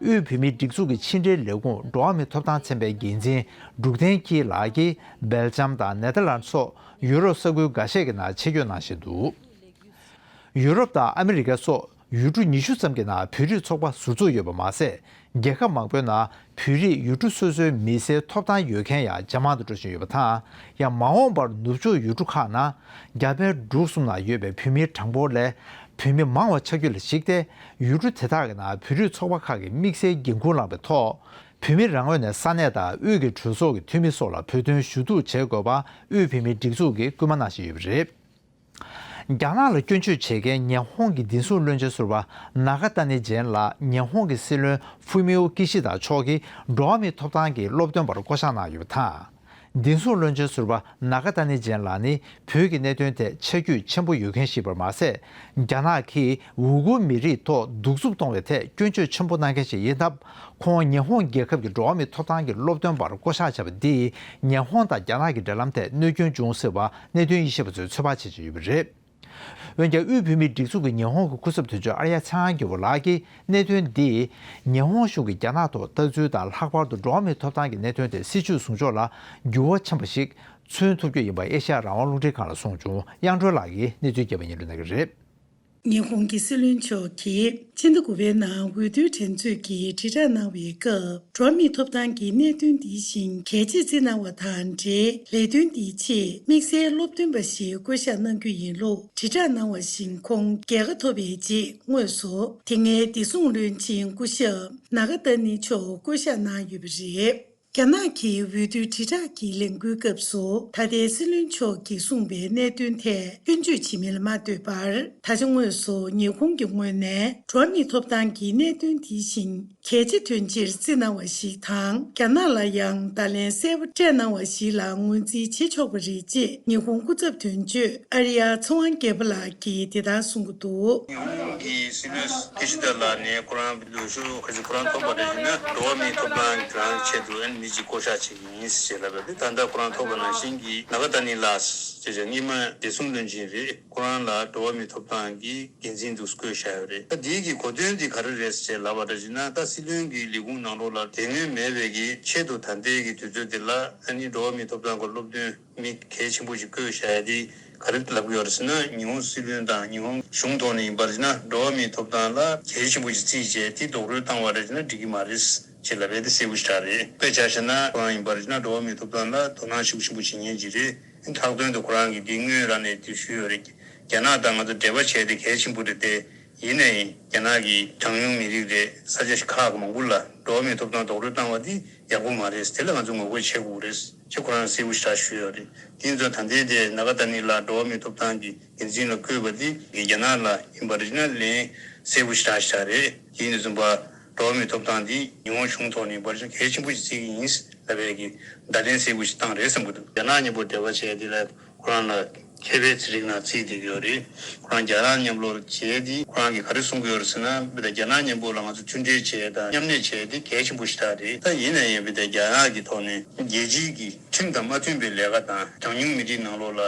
དབུས་བོད་མིའི་སྒྲིག་འཛུགས་ཀྱི་ཕྱི་འབྲེལ་ལས་ཁུངས་འགྲོ་བ་མིའི་ཐོབ་ཐང་ཚན་པའི་འགན་འཛིན་འབྲུག་བསྟན་སྐྱིད་ལགས་ཀྱིས་སྦེལ་ཇམ་དང་ནེ་ཐར་ལན་སོགས་ཡུ་རོབ་ས་ཁུལ་འགའ་ཤས་ཀྱི་ནང་ཆེད་བསྐྱོད་གནང་བཞིན་འདུག། ཡུ་རོབ་དང་ཨ་མི་རི་ཀ་སོགས་ཡུལ་གྲུ་ཉི་ཤུ་ཙམ་གྱི་ནང་བོད་རིགས་ཚོགས་པ་ཟུར་འཛུགས་ཡོད་པ་མ་ཟད། རྒྱལ་ཁབ་མང་པོའི་ནང་བོད་རིགས་ཡུལ་གྲུ་སོ་སོའི་མི་སེར་ཐོབ་ཐང་ཡོད་མཁན་ཡང་ཇེ་མང་དུ་འགྲོ་བཞིན་ཡོད་པ་དང་། ཡང་མ་འོངས་པར་ནུབ་ཕྱོགས་ཡུལ་གྲུ་ཁག་ནང་རྒྱ་བལ་འབྲུག་གསུམ་ནང་ཡོད་པའི་བོད་མིའི་གྲངས་འབོར་ལས་བོད་མི་མང་བ་ཆགས་རྒྱུ་ལ་གཞིགས་ཏེ། ཡུལ་གྲུ་དེ་དག་གི་ནང་བོད་རིགས་ཚོགས་པ་ཁག་གིས་དམིགས་བསལ་འགན་འཁུར་བླངས་པའི་ཐོག། བོད་མི་རང་ངོས་ནས་ས་གནས་དང་དབུས་ཀྱི་གྲོས་ཚོགས་ཀྱི་འཐུས་མི་སོགས་ལ་བོད་དོན་ཞུ་གཏུག་བྱེད་དགོས་པ་དབུས་བོད་མིའི་སྒྲིག་འཛུགས་ཀྱིས་སྐུལ་མ་གནང་བཞིན་ཡོད་པ་རེད། རྒྱ་ནག་ལ་སྐྱོན་བརྗོད་བྱེད་མཁན་ཉི་ཧོང་གི་བདེ་སྲུང་བློན་ཆེན་ཟུར་པ་ནཱ་ག་ཏཱ་ནི་ཇེན་ལགས་ཉི་ཧོང་གི་སྲིད་བློན་ཧྥུ་མིའུ་ཀི་ཤི་ད་མཆོག་གིས་འགྲོ་བ་མིའི་ཐོབ་ཐང་གི་སློབ་སྟོན་པར་བསྐོ་གཞག་གནང་ཡོད་པ་དང་། བདེ་སྲུང་བློན་ཆེན་ཟུར་པ་ནཱ་ག་ཏཱ་ནི་ཇེན་ལགས་ནི་བོད་ཀྱི་གནད་དོན་ཐད་ཆ་རྒྱུས་ཆེན་པོ་ཡོད་མཁན་ཞིག་ཡིན་པར་མ་ཟད། རྒྱ་ནག་གིས་ཝུ་གུར་མི་རིགས་ཐོག་གདུག་རྩུབ་གཏོང་བའི་ཐད་སྐྱོན་བརྗོད་ཆེན་པོ་གནང་མཁན་ཞིག་ཡིན་སྟབས། ཁོང་ཉི་ཧོང་རྒྱལ་ཁབ་ཀྱི་འགྲོ་བ་མིའི་ཐོབ་ཐང་གི་སློབ་སྟོན་པར་བསྐོ་གཞག་བྱས་པ་འདིས་ཉི་ཧོང་དང་རྒྱ་ནག་གི་འབྲེལ་ལམ་ཐད་གནོད་སྐྱོན་འབྱུང་སྲིད་པ་གནད་དོན་དབྱེ་ཞིབ་པ་ཚོས་ཚོད་དཔག་བྱེད་ཀྱི་ཡོད་པ་རེད། འོན་ཀྱང་དབུས་བོད་མིའི་སྒྲིག་འཛུགས་ཀྱི་ཉི་ཧོང་གི་སྐུ་ཚབ་དོན་གཅོད་ཨར་ཡ་ཚེ་དབང་སྒྲོལ་མ་ལགས་ཀྱིས་གནད་དོན་འདིས་ཉི་ཧོང་གཞུང་གིས་རྒྱ་ནག་ཐོག་ལྟ་ཚུལ་དང་། ལྷག་པར་དུ་འགྲོ་བ་མིའི་ཐོབ་ཐང་གི་གནད་དོན་ཐད་སྲིད་བྱུས་བཟུང་ཕྱོགས་ལ་འགྱུར་བ་ཕྱིན་པ་ཞིག་མཚོན་ཐུབ་རྒྱུ་ཡིན་པ་ཨེ་ཤ་ཡ་རང་དབང་རླུང་འཕྲིན་ཁང་ལ་གསུངས་བྱུང་། དབྱངས་སྒྲོན་ལགས་ཀྱིས་གནས་ཚུལ་རྒྱས་པ་སྙན་སྒྲོན་གནང་གི་རེད། ཉི་ཧོང་གི་སྲིད་བློན་མཆོག་གིས་ཕྱི་ཟླ་དགུ་པའི་ནང་འོས་བསྡུའི་འགྲན་རྩོད་ཀྱི་དྲིལ་བསྒྲགས་གནང་བའི་སྐབས། འགྲོ་བ་མིའི་ཐོབ་ཐང་གི་གནད་དོན་འདི་བཞིན་གལ་ཆེར་བརྩིས་གནང་བ་དང་འབྲེལ། ལས་དོན་འདིའི་ཆེད་དམིགས་བསལ་སློབ་སྟོན་པ་ཞིག་བསྐོ་གཞག་གནང་རྒྱུ་ཡིན་ལུགས་དྲིལ་བསྒྲགས་གནང་བ་བཞིན། ཁོང་རྒྱལ་ཁ་ཐོབ་པའི་རྗེས་དངོས་སུ་དེ་སྔའི་བདེ་སྲུང་བློན་ཆེན་སྐུ་ཞབས་ནཱ་ག་ཏཱ་ནི་མཆོག་བསྐོ་གཞག་གནང་ཡོད་པ་རེད། རྒྱ་ནག་གི་འོས་བསྡུའི་དྲིལ་བསྒྲགས་ཀྱི་ལས་འགུལ་སྐབས་སུ། ད་ལྟའི་སྲིད་བློན་མཆོག་གིས་གསུངས་པའི་གནད་དོན་ཐད་སྐྱོན་བརྗོད་བྱེད་མིན་ལ་མ་ལྟོས་པར། ད་ཆ་དངོས་སུ་ཉི་ཧོང་གི་ངོས་ནས་འགྲོ་བ་མིའི་ཐོབ་ཐང་གི་གནད་དོན་དེ་བཞིན་གལ་ཆེ་དོན་ཆེར་བརྩིས་གནང་བ་ཞིག་དང་། རྒྱ་ནག་ལ་ཡང་བརྡ་ལན་གསལ་པོ་སྤྲད་གནང་བ་ཞིག་ལ་ངོས་འཛིན་བྱེད་ཆོག་པ་རེད་ཅེས་ཉི་ཧོང་སྐུ་ཚབ་དོན་གཅོད་ཨར་ཡ་ཚེ་དབང་རྒྱལ་པོ་ལགས་ཀྱིས་དེ་ལྟར་གསུང་གི་འདུག། ཉི་ཧོང་གི་སྲིད་བློན་ཀི་ཤི་ད་ལགས་ནས་ཁོ་རང་ལོ་ཤུ་ཁ་ཤས་ཁོ་རང་ཐོབ་པ་རེད་ན། འགྲོ་བ་མིའི་ཐོབ་ཐང་གི་རང་ཆེད་དུ་ཨན་མི་གཅིག་བསྐོ་གཞག་བྱེད་ཀྱི་ཡིན་ཞེས་ལབ་པ་རེད། ད་ལྟ་ཁོ་རང་ཐོབ་པ་ནང་བཞིན་གྱི་ནཱ་ག་ཏཱ་ནི་ལགས་ཅེས་བྱ་སྔོན་མ་བདེ་སྲུང་བློན་ཆེན་རེད། ཁོ་རང་ལ་འགྲོ་བ་མིའི་ཐོབ་ཐང་གི་འགན་འཛིན་དུ་བསྐོས་བཞག་ཡོད་རེད། ད་འདིའི་གི་གོ་དོན་འདི་ག་རེ་རེད་ཅེས་ལབ་པ་འདྲ་ཞིག་ན། ད་སྲིད་བློན་གྱི་ལས་ཁུངས་ནང་ལོགས་ལ་དེ་སྔོན་མེད་པའི་གི་ཆེད་དུ་ད་ལྟའི་གི་དུས་ཚོད་འདི་ལ་ཨ་ནི་འགྲོ་བ་མིའི་ཐོབ་ཐང་གི་སློབ་སྟོན་མི་གལ་ཆེན་པོ་ཞིག་བསྐོས་བཞག་ཡ་དེ་ག་རེ་ལབ་ཀྱི་ཡོད་རེད་ཟེར་ན། ཉི་ཧོང་སྲིད་བློན་དང་ཉི་ཧོང་གཞུང་ཐོག་ནས་ཡིན་པར་བྱས་ན་འགྲོ་བ་མིའི་ཐོབ་ཐང་ལ་གལ་ཆེན་པོ་ཞིག་བརྩིས་བྱས་དེ་རྡོག་རོལ་བཏང་བ་རེད་ཟེར་ན་འགྲིག་གི་མ་རེད་ཅེས་ལབ་ཡ་དེ་གསལ་པོ་ཞེ་དྲག་རེད། དཔེ་ཆ་བཞག་ན་ཁོ་རང་ཡིན་པར་བྱས་ན་འགྲོ་བ་མིའི་ཐོབ་ཐང་ལ་དོ་སྣང་ཤུགས་ཆེན་པོ་བྱེད་མཁན་ཅིག་རེད། ལྷག་དོན་དུ་ཁོ་རང་གིས་དེ་སྔོན་རང་ནས་དེ་ཞུས་ཡོད་རེད། རྒྱ་ནག་དང་ང་ཚོ་འབྲེལ་བ་བྱས་ཏེ་གལ་ཆེན་པོ་རེད་དེ། ཡིན་ནའི་རྒྱ་ནག་གི་གྲངས་ཉུང་མི་རིགས་རེད། ས་ཆ་ཁག་མང་པོ་ལ་འགྲོ་བ་མིའི་ཐོབ་ཐང་རྡོག་རོལ་བཏང་བ་འདི་ཡག་པོ་མ་རེད། དེ་ལ་ང་ཚོ་ངོ་རྒོལ་བྱེད་དགོས་རེད་ཅེས་ཁོ་རང་གསལ་པོ་ཞེ་དྲག་ཞུས་ཡོད་རེད། དེ་ཡིན་ཙང་ད་ལྟའི་དེ་ནཱ་ག་ཏཱ་ནི་ལགས་འགྲོ་བ་མིའི་ཐོབ་ཐང་གི་འགན་འཛིན་ལ་བསྐོས་པ་འདི་རྒྱ་ནག་ལ་ཡིན་པར་བྱས་ན་ལན་གསལ་པོ་ཞེ་དྲག་ཞིག་རེད། དེ་ཡིན་དུས་ཙམ་པ་ འགྲོ་བ་མིའི་ཐོབ་ཐང་འདི་ཉི་ཧོང་གཞུང་ཐོག་ནས་འབར་ཞིང་གལ་ཆེན་པོ་ཞིག་བརྩི་གི་ཡིན་ལབ་པའི་གི་བརྡ་ལན་གསལ་པོ་ཞིག་བཏང་རེད་བསམ་གྱི་འདུག་རྒྱ་ནག་མཉམ་པོ་འབྲེལ་བ་བྱས་དེ་ལ་ཁོ་རང་ལ་མཁས་པའི་ཚན་རིག་ནང་བརྩིས་བསྡད་ཀྱི་ཡོད་རེད། ཁོ་རང་རྒྱ་ནག་མཉམ་ལོག་བྱས་དེ་ཁོ་རང་གིས་ག་རེ་གསུང་གི་ཡོད་རེད་ཟེར་ན། བི་ད་རྒྱ་ནག་མཉམ་པོ་ལ་ང་ཚོ་མཐུན་འབྲེལ་བྱས་དང་མཉམ་གནས་བྱས་དེ་གལ་ཆེན་པོ་ཞིག་རེད། ད་ཡིན་ན་ཡང་བི་ད་རྒྱ་ནག་གི་ཐོག་ནས་རྒྱལ་སྤྱིའི་གི་ཁྲིམས་དང་མ་མཐུན་པའི་ལས་ཀ་དང་གྲངས་ཉུང་མི་རིགས་ནང་ལོགས་ལ་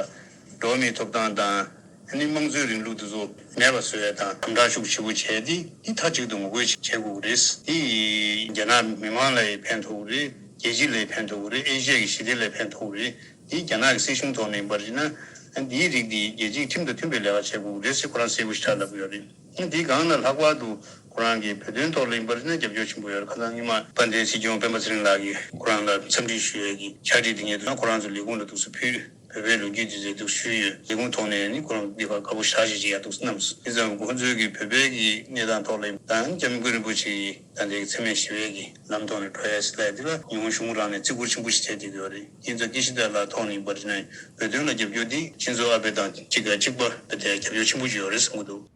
འགྲོ་བ་མིའི་ཐོབ་ཐང་དང་། ཨ་ནི་དམངས་གཙོའི་རིང་ལུགས་དེ་ཚོ་མེད་པ་བཟོ་ཡ་དང་དམ་དྲག་ཤུགས་ཆེ་པོ་བྱས་ཏེ་འདི་མཐའ་གཅིག་ཏུ་ངོ་རྒོལ་བྱེད་དགོས་ཀྱི་རེད། འདི་རྒྱ་ནག་མི་མང་ལ་ཡང་ཕན་ཐོགས་ཀྱི་རེད། རྒྱལ་སྤྱི་ལ་ཡང་ཕན་ཐོགས་ཀྱི་རེད། ཨེ་ཤི་ཡ་གི་ཞི་བདེ་ལ་ཡང་ཕན་ཐོགས་ཀྱི་རེད། འདི་རྒྱ་ནག་གི་སྲིད་གཞུང་ཐོག་ནས་ཡིན་པར་བྱས་ན་འདིའི་རིགས་འདི་རྒྱལ་སྤྱིའི་ཁྲིམས་དང་མཐུན་པའི་ལས་ཀ་བྱེད་དགོས་ཀྱི་རེད་ཟེར་ཁོ་རང་གསལ་པོ་ཞེ་དྲག་ལབ་ཀྱི་ཡོད་རེད། འདི་སྒང་ལ་ལྷག་པར་དུ་ཁོ་རང་གིས་བོད་དོན་ཐོག་ལ་ཡིན་པར་བྱས་ན་རྒྱབ་སྐྱོར་ཆེན་པོ་ཡོད་རེད། ཁ་སང་ཉི་མ་དཔལ་ལྡན་སྲིད་སྐྱོང་སྤེན་པ་ཚེ་རིང་ལགས་ཀྱིས་ཁོ་རང་ལ་འཚམས་འདྲི་ཞུ་ཡས་ཀྱི་ཕྱག་བྲིས་འདི་ངས་ཁོ་རང་ཚོ་ལས་ཁུངས་ལ་འདུག་སེ་ཕུལ། བོད་པའི་ལོ་རྒྱུས་འདི་ཚོའི་འདུག་ཞུས་ཡོད། ལས་ཁུངས་ཐོག་ནས་ནི་ཁོ་རང་འདི་བར་དགའ་པོ་ཞེ་དྲག་ཅིག་ཡ་འདུག་གནང་སོང་། དེ་ཙམ་ཁོང་ཚོའི་གི་བོད་པའི་གི་གནས་སྟངས་ཐོག་ལ་ཡིན་དང་སྐྱབས་མགོན་རིན་པོ་ཆེ་ཡི་ད་ལྟའི་མཚན་སྨད་ཞི་བའི་གི་ལམ་ཐོག་ནས་འགྲོ་ཡ་ཟེར་ལབ་ཡ་འདི་ལ་ཉི་ཧོང་གཞུང་རང་ནས་བརྩི་བཀུར་ཆེན་པོ་ཞིག་བྱས་བསྡད་ཀྱི་ཡོད་རེད། ཡིན་ཙང་ཀི་ཤི་ད་ལགས་ཐོག་ནས་ཡིན་པར་བྱས་ན་བོད་དོན་ལ་རྒྱབ་སྐྱོར་འདི་ཁྱེད་ཚོ་ཨ་ཕི་དང་གཅིག་ག་གཅིག་པ་བོད་དེ་རྒྱབ་སྐྱོར་ཆེན་པོ་ཞིག་ཡོད་རེད་བསམ་གྱི་འདུག་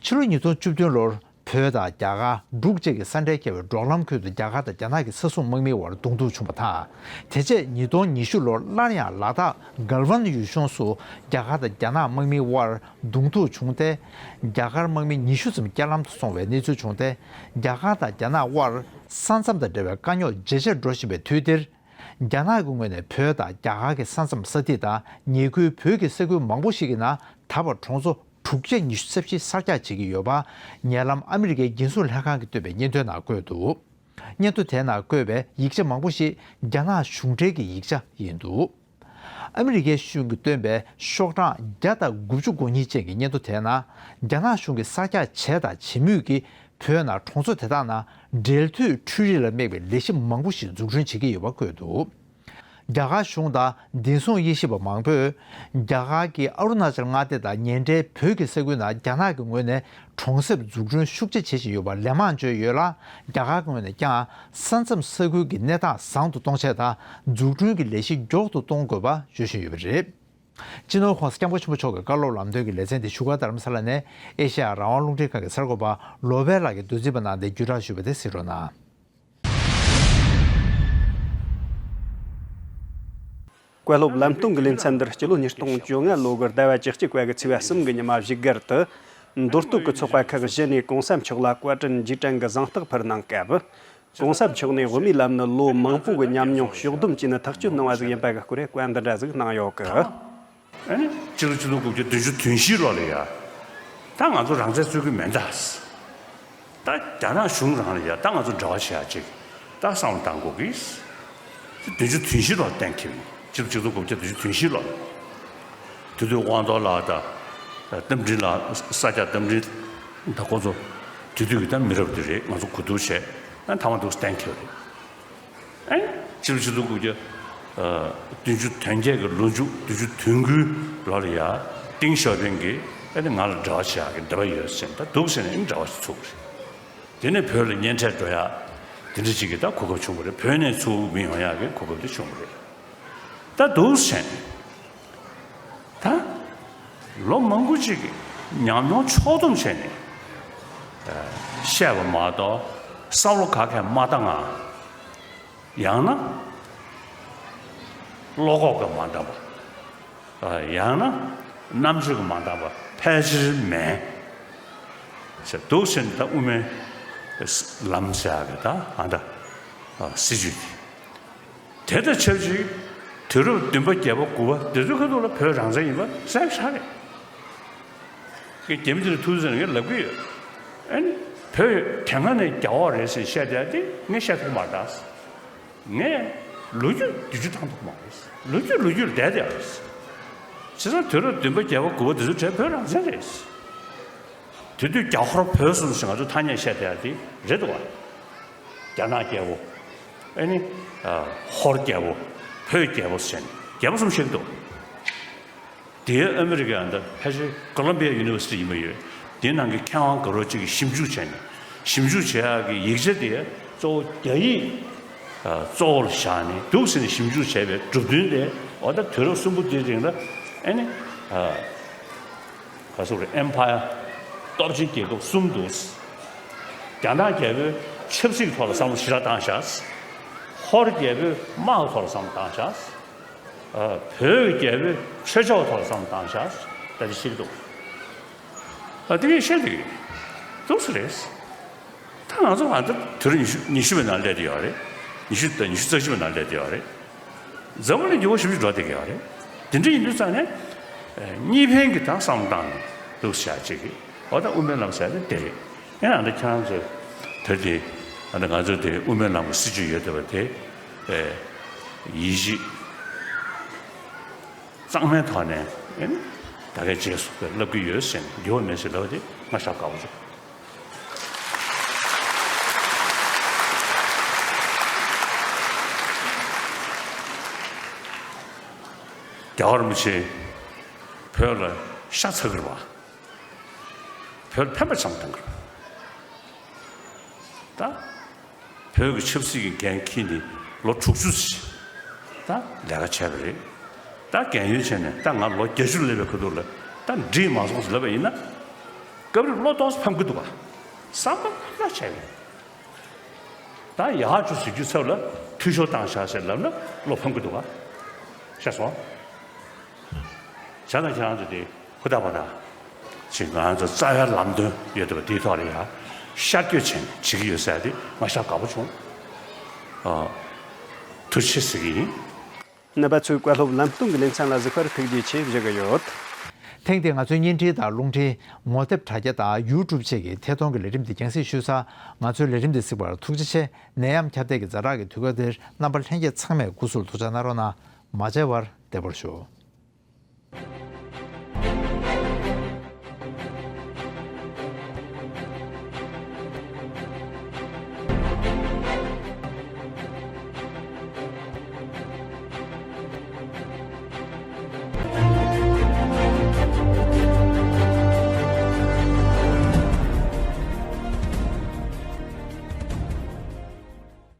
ཕྱི་ལོ་ཉིས་སྟོང་བཅུ་བདུན་ལོར་བོད་དང་རྒྱ་གར་འབྲུག་བཅས་ཀྱི་ས་འབྲེལ་བརྒྱབ་པའི་འབྲོག་ལམ་ཁུལ་དུ་རྒྱ་གར་དང་རྒྱ་ནག་གི་ས་སྲུང་དམག་མིའི་དབར་གདོང་ཐུག་བྱུང་བ་དང་། དེ་རྗེས་ཉིས་སྟོང་ཉི་ཤུ་ལོར་སླར་ཡང་ལ་དྭགས་གལ་ཝན་ཡུལ་ལྗོངས་སུ་རྒྱ་གར་དང་རྒྱ་ནག་དམག་མིའི་དབར་གདོང་ཐུག་བྱུང་སྟེ། རྒྱ་གར་དམག་མི་ཉི་ཤུ་ཙམ་རྐྱེན་ལམ་དུ་སོང་བའི་གནས་ཚུལ་བྱུང་སྟེ། རྒྱ་གར་དང་རྒྱ་ནག་དབར་ས་མཚམས་དང་འབྲེལ་བའི་དཀའ་རྙོག་ཇེ་ཆེར་འགྲོ་བཞིན་པའི་དུས་འདིར། རྒྱ་ནག་གི་ངོས་ནས་བོད་དང་རྒྱ་གར་གྱི་ས་མཚམས་ས་ཐིག་དང་ཉེ་ཁུལ་བོད་ཀྱི་ས་ཁུལ་མང་པོ་ཞིག་གི་ནང་ད་བར་གྲོང་ཚོ་དྲུག་བརྒྱ་ཉི་ཤུ་རྩ་བཞི་གསར་རྒྱག་བྱེད་ཀྱི་ཡོད་པ། ཉེ་ལམ་ཨ་མི་རི་ཀའི་རྒྱུན་སྲུང་ལྷན་ཁང་གིས་བཏོན་པའི་སྙན་ཐོའི་ནང་བཀོད་འདུག་སྙན་ཐོ་དེའི་ནང་བཀོད་པའི་ཡིག་ཆ་མང་པོ་ཞིག་རྒྱ་ནག་གཞུང་འབྲེལ་གྱི་ཡིག་ཆ་ཡིན་འདུག་ཨ་མི་རི་ཀའི་གཞུང་གིས་བཏོན་པའི་ཤོག་གྲངས་བརྒྱ་དང་དགུ་བཅུ་གོ་གཉིས་ཅན་གྱི་སྙན་ཐོ་དེའི་ནང་། རྒྱ་ནག་གཞུང་གིས་གསར་རྒྱག་བྱས་དང་བྱེད་མུས་ཀྱི་བོད་ནང་གྲོང་ཚོ་དེ་དག་ནང་འབྲེལ་མཐུད་འཕྲུལ་རིག་ལ་དམིགས་པའི་ལས་གཞི་མང་པོ་ཞིག་འཛུགས་སྐྲུན་བྱེད་ཀྱི་ཡོད་པ་བཀོད་འདུག་རྒྱ་གར་གཞུང་དང་བདེ་སྲུང་དབྱེ་ཞིབ་པ་མང་པོས། རྒྱ་གར་གྱི་ཨ་རུ་ན་ཅལ་མངའ་སྡེ་དང་ཉེ་འབྲེལ་བོད་ཀྱི་ས་ཁུལ་ནང་རྒྱ་ནག་གི་ངོས་ནས་གྲོང་གསེབ་འཛུགས་སྐྲུན་ཤུགས་ཆེ་བྱེད་བཞིན་ཡོད་པ་ལན་མང་བརྗོད་ཡོད་ལ། རྒྱ་གར་གྱི་ངོས་ནས་ཀྱང་ས་མཚམས་ས་ཁུལ་གྱི་གནས་སྟངས་བཟང་དུ་གཏོང་ཆེད་དང་འཛུགས་སྐྲུན་གྱི་ལས་གཞི་མགྱོགས་སུ་གཏོང་དགོས་པ་བརྗོད་བཞིན་ཡོད་པ་རེད། སྤྱི་ནོར་༸གོང་ས་༸སྐྱབས་མགོན་ཆེན་པོ་མཆོག་གི་བཀའ་སློབ་ལམ་སྟོན་གྱི་ལེ་ཚན་འདི་བཞུགས་སྒར་རྡ་རམ་ས་ལ་ནས་ཨེ་ཤེ་ཡ་རང་དབང་རླུང་འཕྲིན་ཁང་གི་གསར་འགོད་པ་བློ་བྷེ་ལགས་ཀྱིས་བསྡུ་རྩིས་པ་གནང་སྟེ་བརྒྱུད་བསྒྲགས་ཞུས་པ་དེ་གཟིགས་རོགས་གནང་། བཀའ་སློབ་ལམ་སྟོན་གྱི་ལེ་ཚན་འདིར་སྤྱི་ལོ་ཉིས་སྟོང་བཅོ་ལྔ་ལོ་གི་ཟླ་བ་བཅུ་གཅིག་པ་གི་ཚེས་པ་གསུམ་གྱི་ཉི་མ་བཞུགས་སྒར་དུ། མདོ་སྟོད་ཀྱི་ཚོགས་པ་ཁག་བཞི་ནས་༸གོང་ས་མཆོག་ལ་བཀའ་དྲིན་རྗེས་དྲན་གྱི་གཟེངས་རྟགས་ཕུལ་གནང་སྐབས། ༸གོང་ས་མཆོག་ནས་དབུ་མའི་ལམ་ནི་ལོ་མང་པོ་གི་ཉམས་མྱོང་ཕྱོགས་བསྡོམས་བྱས་ནས་ཐག་གཅོད་གནང་བ་ཟིག་ཡིན་པ་གི་སྐོར་བཀའ་འདི་འདྲ་ཟིག་གནང་ཡོད་གི། ཨ་ནི་སྤྱི་ལོ་ཆིག་སྟོང་དགུ་བརྒྱ་བདུན་ཅུ་དོན་བཞི་ལོ་ལ་ཡ། ད་ང་ཚོ་རང་བཙན་རྩོད་ཀྱི་མེད་ད། ད་རྒྱ་ནག་གཞུང་རང་ལ་ཡ་ད་ང་ཚོ་འབྲེལ་བ་བྱེད་ཡ་ཅིག་ད་བསམ་བློ་བཏང་དགོས་ཀྱི། བདུན་ཅུ་དོན་བཞི་ལོ་གཏན་འཁེལ་ནས་སྤྱི་ལོ་ཆིག་སྟོང་དགུ་བརྒྱ་བདུན་ཅུ་དོན་བཞི་ལོ། དེ་དུས་དབང་རྡོར་ལགས་དང་རྟ་མགྲིན་ལགས། ས་སྐྱ་རྟ་མགྲིན་དང་ཁོ་ཚོ་དེ་དུས་ཀྱི་ད་མི་རབས་དེ་རེད། ང་ཚོ་གོ་བསྡུར་བྱས་ཨ་མཐའ་མ་འདུག་གཏན་འཁེལ་རེད། ཨ་ནི་ཕྱི་ལོ་ཆིག་སྟོང་དགུ་བརྒྱ་བདུན་ཅུ་དོན་བརྒྱད་ཀྱི་ལོ་མཇུག་བདུན་ཅུ་དོན་དགུའི་ལོ་ལ་ཡ་ཏིང་ཞའོ་ཕིང་གིས་ཨ་ནི་ང་ལ་འབྲེལ་བ་བྱེད་ཡག་གི་འདོད་པ་ཡོད་ཟེར་ནས་ད་འདུག་ཟེར་ནས་ཨ་ནི་འབྲེལ་བ་ཞིག་ཚུགས་པ་རེད། དེ་ནས་བོད་ལ་གཉེན་འཕྲད་འགྲོ་ཡག་དེ་འདྲ་ཅིག་གི་ད་གོ་སྐབས་བྱུང་བ་རེད། བོད་ནས་ཚུར་མི་ཡོང་ཡག་གི་གོ་སྐབས་དེ་བྱུང་བ་རེད། ད་འདུག་ཟེར་ནས། ད་ལོ་མང་པོ་ཅིག་གི་ཉམས་མྱོང་ཕྱོགས་བསྡོམས་བྱས་ནས་བཤད་པ་མ་གཏོགས་བསམ་བློ་ག་གས་མ་བཏང་ང་། ཡང་ན་བློ་ཁོག་གིས་མ་འདང་བ། ཡང་ན་རྣམ་དཔྱོད་ཀྱིས་མ་འདང་བ་ཕལ་ཆེར་མེད་ཟེར་འདུག་ཟེར་ནས་ད་དབུ་མའི་ལམ་ཟེར་ཡག་གི་ད་ཨ་ད་སྲིད་བྱུས་དེ། དེ་དང་ཆབས་ཅིག་དུས་རབས་བདུན་པ་བརྒྱད་པ་དགུ་པ་དེ་ཚོའི་ཁ་ཐུག་ལ་བོད་རང་བཙན་ཡིན་པ་གསལ་པོ་ཆགས་རེད། ཁྱེད་རྒྱ་མི་དེ་ལ་ཐུག་ཟེར་ངས་ལབ་ཀྱི་ཡོད། ཨ་ནི་བོད་དེ་སྔ་ནས་རྒྱ་འོག་རེད་ཟེར་བཤད་བསྡད་དེ་ངས་བཤད་ཐུབ་མ་རེད་ད། ངས་ལོ་རྒྱུས་བསྡུས་རྒྱུ་བཏང་ཐུབ་མ་རེད། ལོ་རྒྱུས་ལོ་རྒྱུས་ལ་བསྡད་བསྡད་རེད། བྱས་ཙང་དུས་རབས་བདུན་པ་བརྒྱད་པ་དགུ་པ་དེ་ཚོའི་གྲས་བོད་རང་བཙན་རེད། དེ་དུས་རྒྱ་ཧོར་བོད་གསུམ་ཞེས་ང་ཚོ་ཐ་སྙད་བཤད་བསྡད་དེ་རེད་འདུག་བ། རྒྱ་ནག་རྒྱལ་པོ། ཨ་ནི། ཧོར་རྒྱལ་པོ། བོད་རྒྱལ་པོ་ཟེར་ནས་རྒྱལ་པོ་གསུམ་བཤད་ཀྱི་འདུག་དེའི་ཨ་མི་རི་ཀའི་ཨ་ད་ཕལ་ཆེར་ཀོ་ལམ་བི་ཡ་ཡུ་ནི་ཝར་སི་ཊི་ཡིན་པ་ཡོད། དེའི་ནང་གི་མཁས་དབང་དགའ་རབ་ཅིག་གིས་ཞིབ་འཇུག་བྱས་ནས་ཞིབ་འཇུག་བྱེད་ཡག་གི་ཡིག་ཆ་དེ་གཙོ་བོ་རྒྱ་ཡིག་གཙོ་བོ་ལ་བཞག་ནས་འདུག་ཟེར་ནས་ཞིབ་འཇུག་བྱས་པའི་གྲུབ་དོན་དེ་འོ་ད་དུས་རབས་གསུམ་པོ་དེའི་རིང་ལ་ཨ་ནི། ག་སོག་རེད། ཨེམ་ཕ་ཡར་སྟོབས་ཆེན་རྒྱལ་ཁབ་གསུམ་འདུག་རྒྱ་ནག་རྒྱལ་པོའི་ ཆབ་སྲིད་ཐོག་ལ་བསམ་བློ་ཞེ་དྲག་བཏང་ཤག་ཧོར་རྒྱལ་པོའི་དམག་ཐོག་ལ་བསམ་བློ་བཏང་ཤག་ཨ། བོད་ཀྱི་རྒྱལ་པོའི་ཆོས་ཕྱོགས་ཐོག་ལ་བསམ་བློ་བཏང་ཤག་ད་དེ་ཤེས་ཀྱི་འདུག་ཨ། དེ་གས་བཤད་འདུག་འདུག་སེ་རེད། ད་ང་ཚོ་ང་ཚོ་དུས་རབས་ཉི་ཤུ་ཉི་ཤུ་པའི་ནང་སླེབས་བསྡད་ཡོད་རེད། ཉི་ཤུ་དང་ཉི་ཤུ་རྩ་བཞི་པའི་ནང་སླེབས་བསྡད་ཡོད་རེད། འཛམ་བུ་གླིང་འགྱུར་བ་ཞེ་པོ་ཅིག་འགྲོ་བསྡད་ཀྱི་ཡོད་རེད། དེ་འདྲ་ཡིན་དུས་ཙང་ནས་ཨ། གཉིས་ཕན་གྱི་ད་བསམ་བློ་བཏང་ནས་འདུག་སེ་བྱས་ཅིག་གི་འོ་ད་དབུ་མའི་ལམ་ཟེར་ཡ་དེ་དེ་རེད། ཡང་ཨ་ད་ཁྱེད་རང་ཚོས་དེ་དེ་ཨ་ད་ང་ཚོ་དེ་དབུ་མའི་ལམ་གྱི་སྲིད་བྱུས་ཡོད་བསྡད་པ་དེ་ཨེ། ཡིད་ཆེས་གཙང་མའི་ཐོག་ནས་ཨེ་ད་གའི་རྗེས་སུ་བསླབ་ཀྱི་ཡོད་ཟེར་ནས་འགྱུར་བ་མེད་ཟེར་ལབ་པ་དེ་ང་ཞེ་དྲག་དགའ་པོ་བྱུང་། རྒྱལ་བ་རིན་པོ་ཆེ་བོད་ལ་ཤ་ཚ་གི་རེད་པ། བོད་ལ་ཕན་པ་ཙམ་གཏོང་གི་རེད་པ། ད་བོད་ཀྱི་ཆབ་སྲིད་ཀྱི་འགན་འཁྱེར་ནས་ལོ་དྲུག་ཅུ་ཙམ་ད་ལས་ཀ་བྱས་པ་རེད། ད་རྒན་ཡོལ་བྱས་ནས་ད་ང་ལོ་བརྒྱད་ཅུ་སླེབས་པའི་ཁ་ཐུག་ལ་ད་འགྲིག་མ་སོང་ཟེར་ལབ་པ་ཡིན་ན། སྐབས་རེ་བློ་གཏོང་ས་ཕམ་གི་འདུག་ག་བསམ་པ་ལྷག་བྱས་ཡོད། ད་ཡག་ཅིག་བཟོ་རྒྱུའི་ཚབ་ལ་འཐུས་ཤོར་བཏང་ཤག་ཟེར་ལབ་ན་བློ་ཕམ་གི་འདུག་ག་ཤེས་སོང་། བྱས་ཙང་ཁྱེད་རང་ཚོ་དེ་ཧུར་ཐག་པ་ད་ཅིག་ང་ཚོ་རྩ་བའི་ལམ་སྟོན་ཡོད་བསྡད་པ་དེའི་ཐོག་ལ་ཡ་ཤར་བསྐྱོད་བྱས་ནས་བྱེད་ཀྱི་ཡོད་ཟེར་ཡ་དེ་ང་ཞེ་དྲག་དགའ་པོ་བྱུང་། ཨ། ཐུགས་རྗེ་ཆེ་ཟེར་གྱི་ཡིན། རྣམ་པ་ཚོས་བཀའ་སློབ་ལམ་སྟོན་གྱི་ལེ་ཚན་ལ་གཟིགས་པར་ཐུགས་རྗེ་ཆེ་ཞུ་གི་ཡོད། ཐེངས་འདིའི་ང་ཚོའི་བརྙན་འཕྲིན་དང་རླུང་འཕྲིན། ངོ་དེབ་དྲ་རྒྱ་དང་ཡུ་ཊུབ་བཅས་ཀྱི་ཐད་གཏོང་གི་ལས་རིམ་འདི་རྒྱང་སྲིང་ཞུས་ཚར། ང་ཚོའི་ལས་རིམ་འདི་གཟིགས་པར་ཐུགས་རྗེ་ཆེ། ནད་ཡམས་ཁྱབ་གདལ་གྱི་ཛ་དྲག་གི་དུས་སྐབས་འདིར་རྣམ་པ་ལྷན་རྒྱས་ཚང་མས་སྐུ་གཟུགས་ཐུགས་ཅག་གནང་རོགས་གནང་། མ་མཇལ་བར་བདེ་པོར་བཞུགས།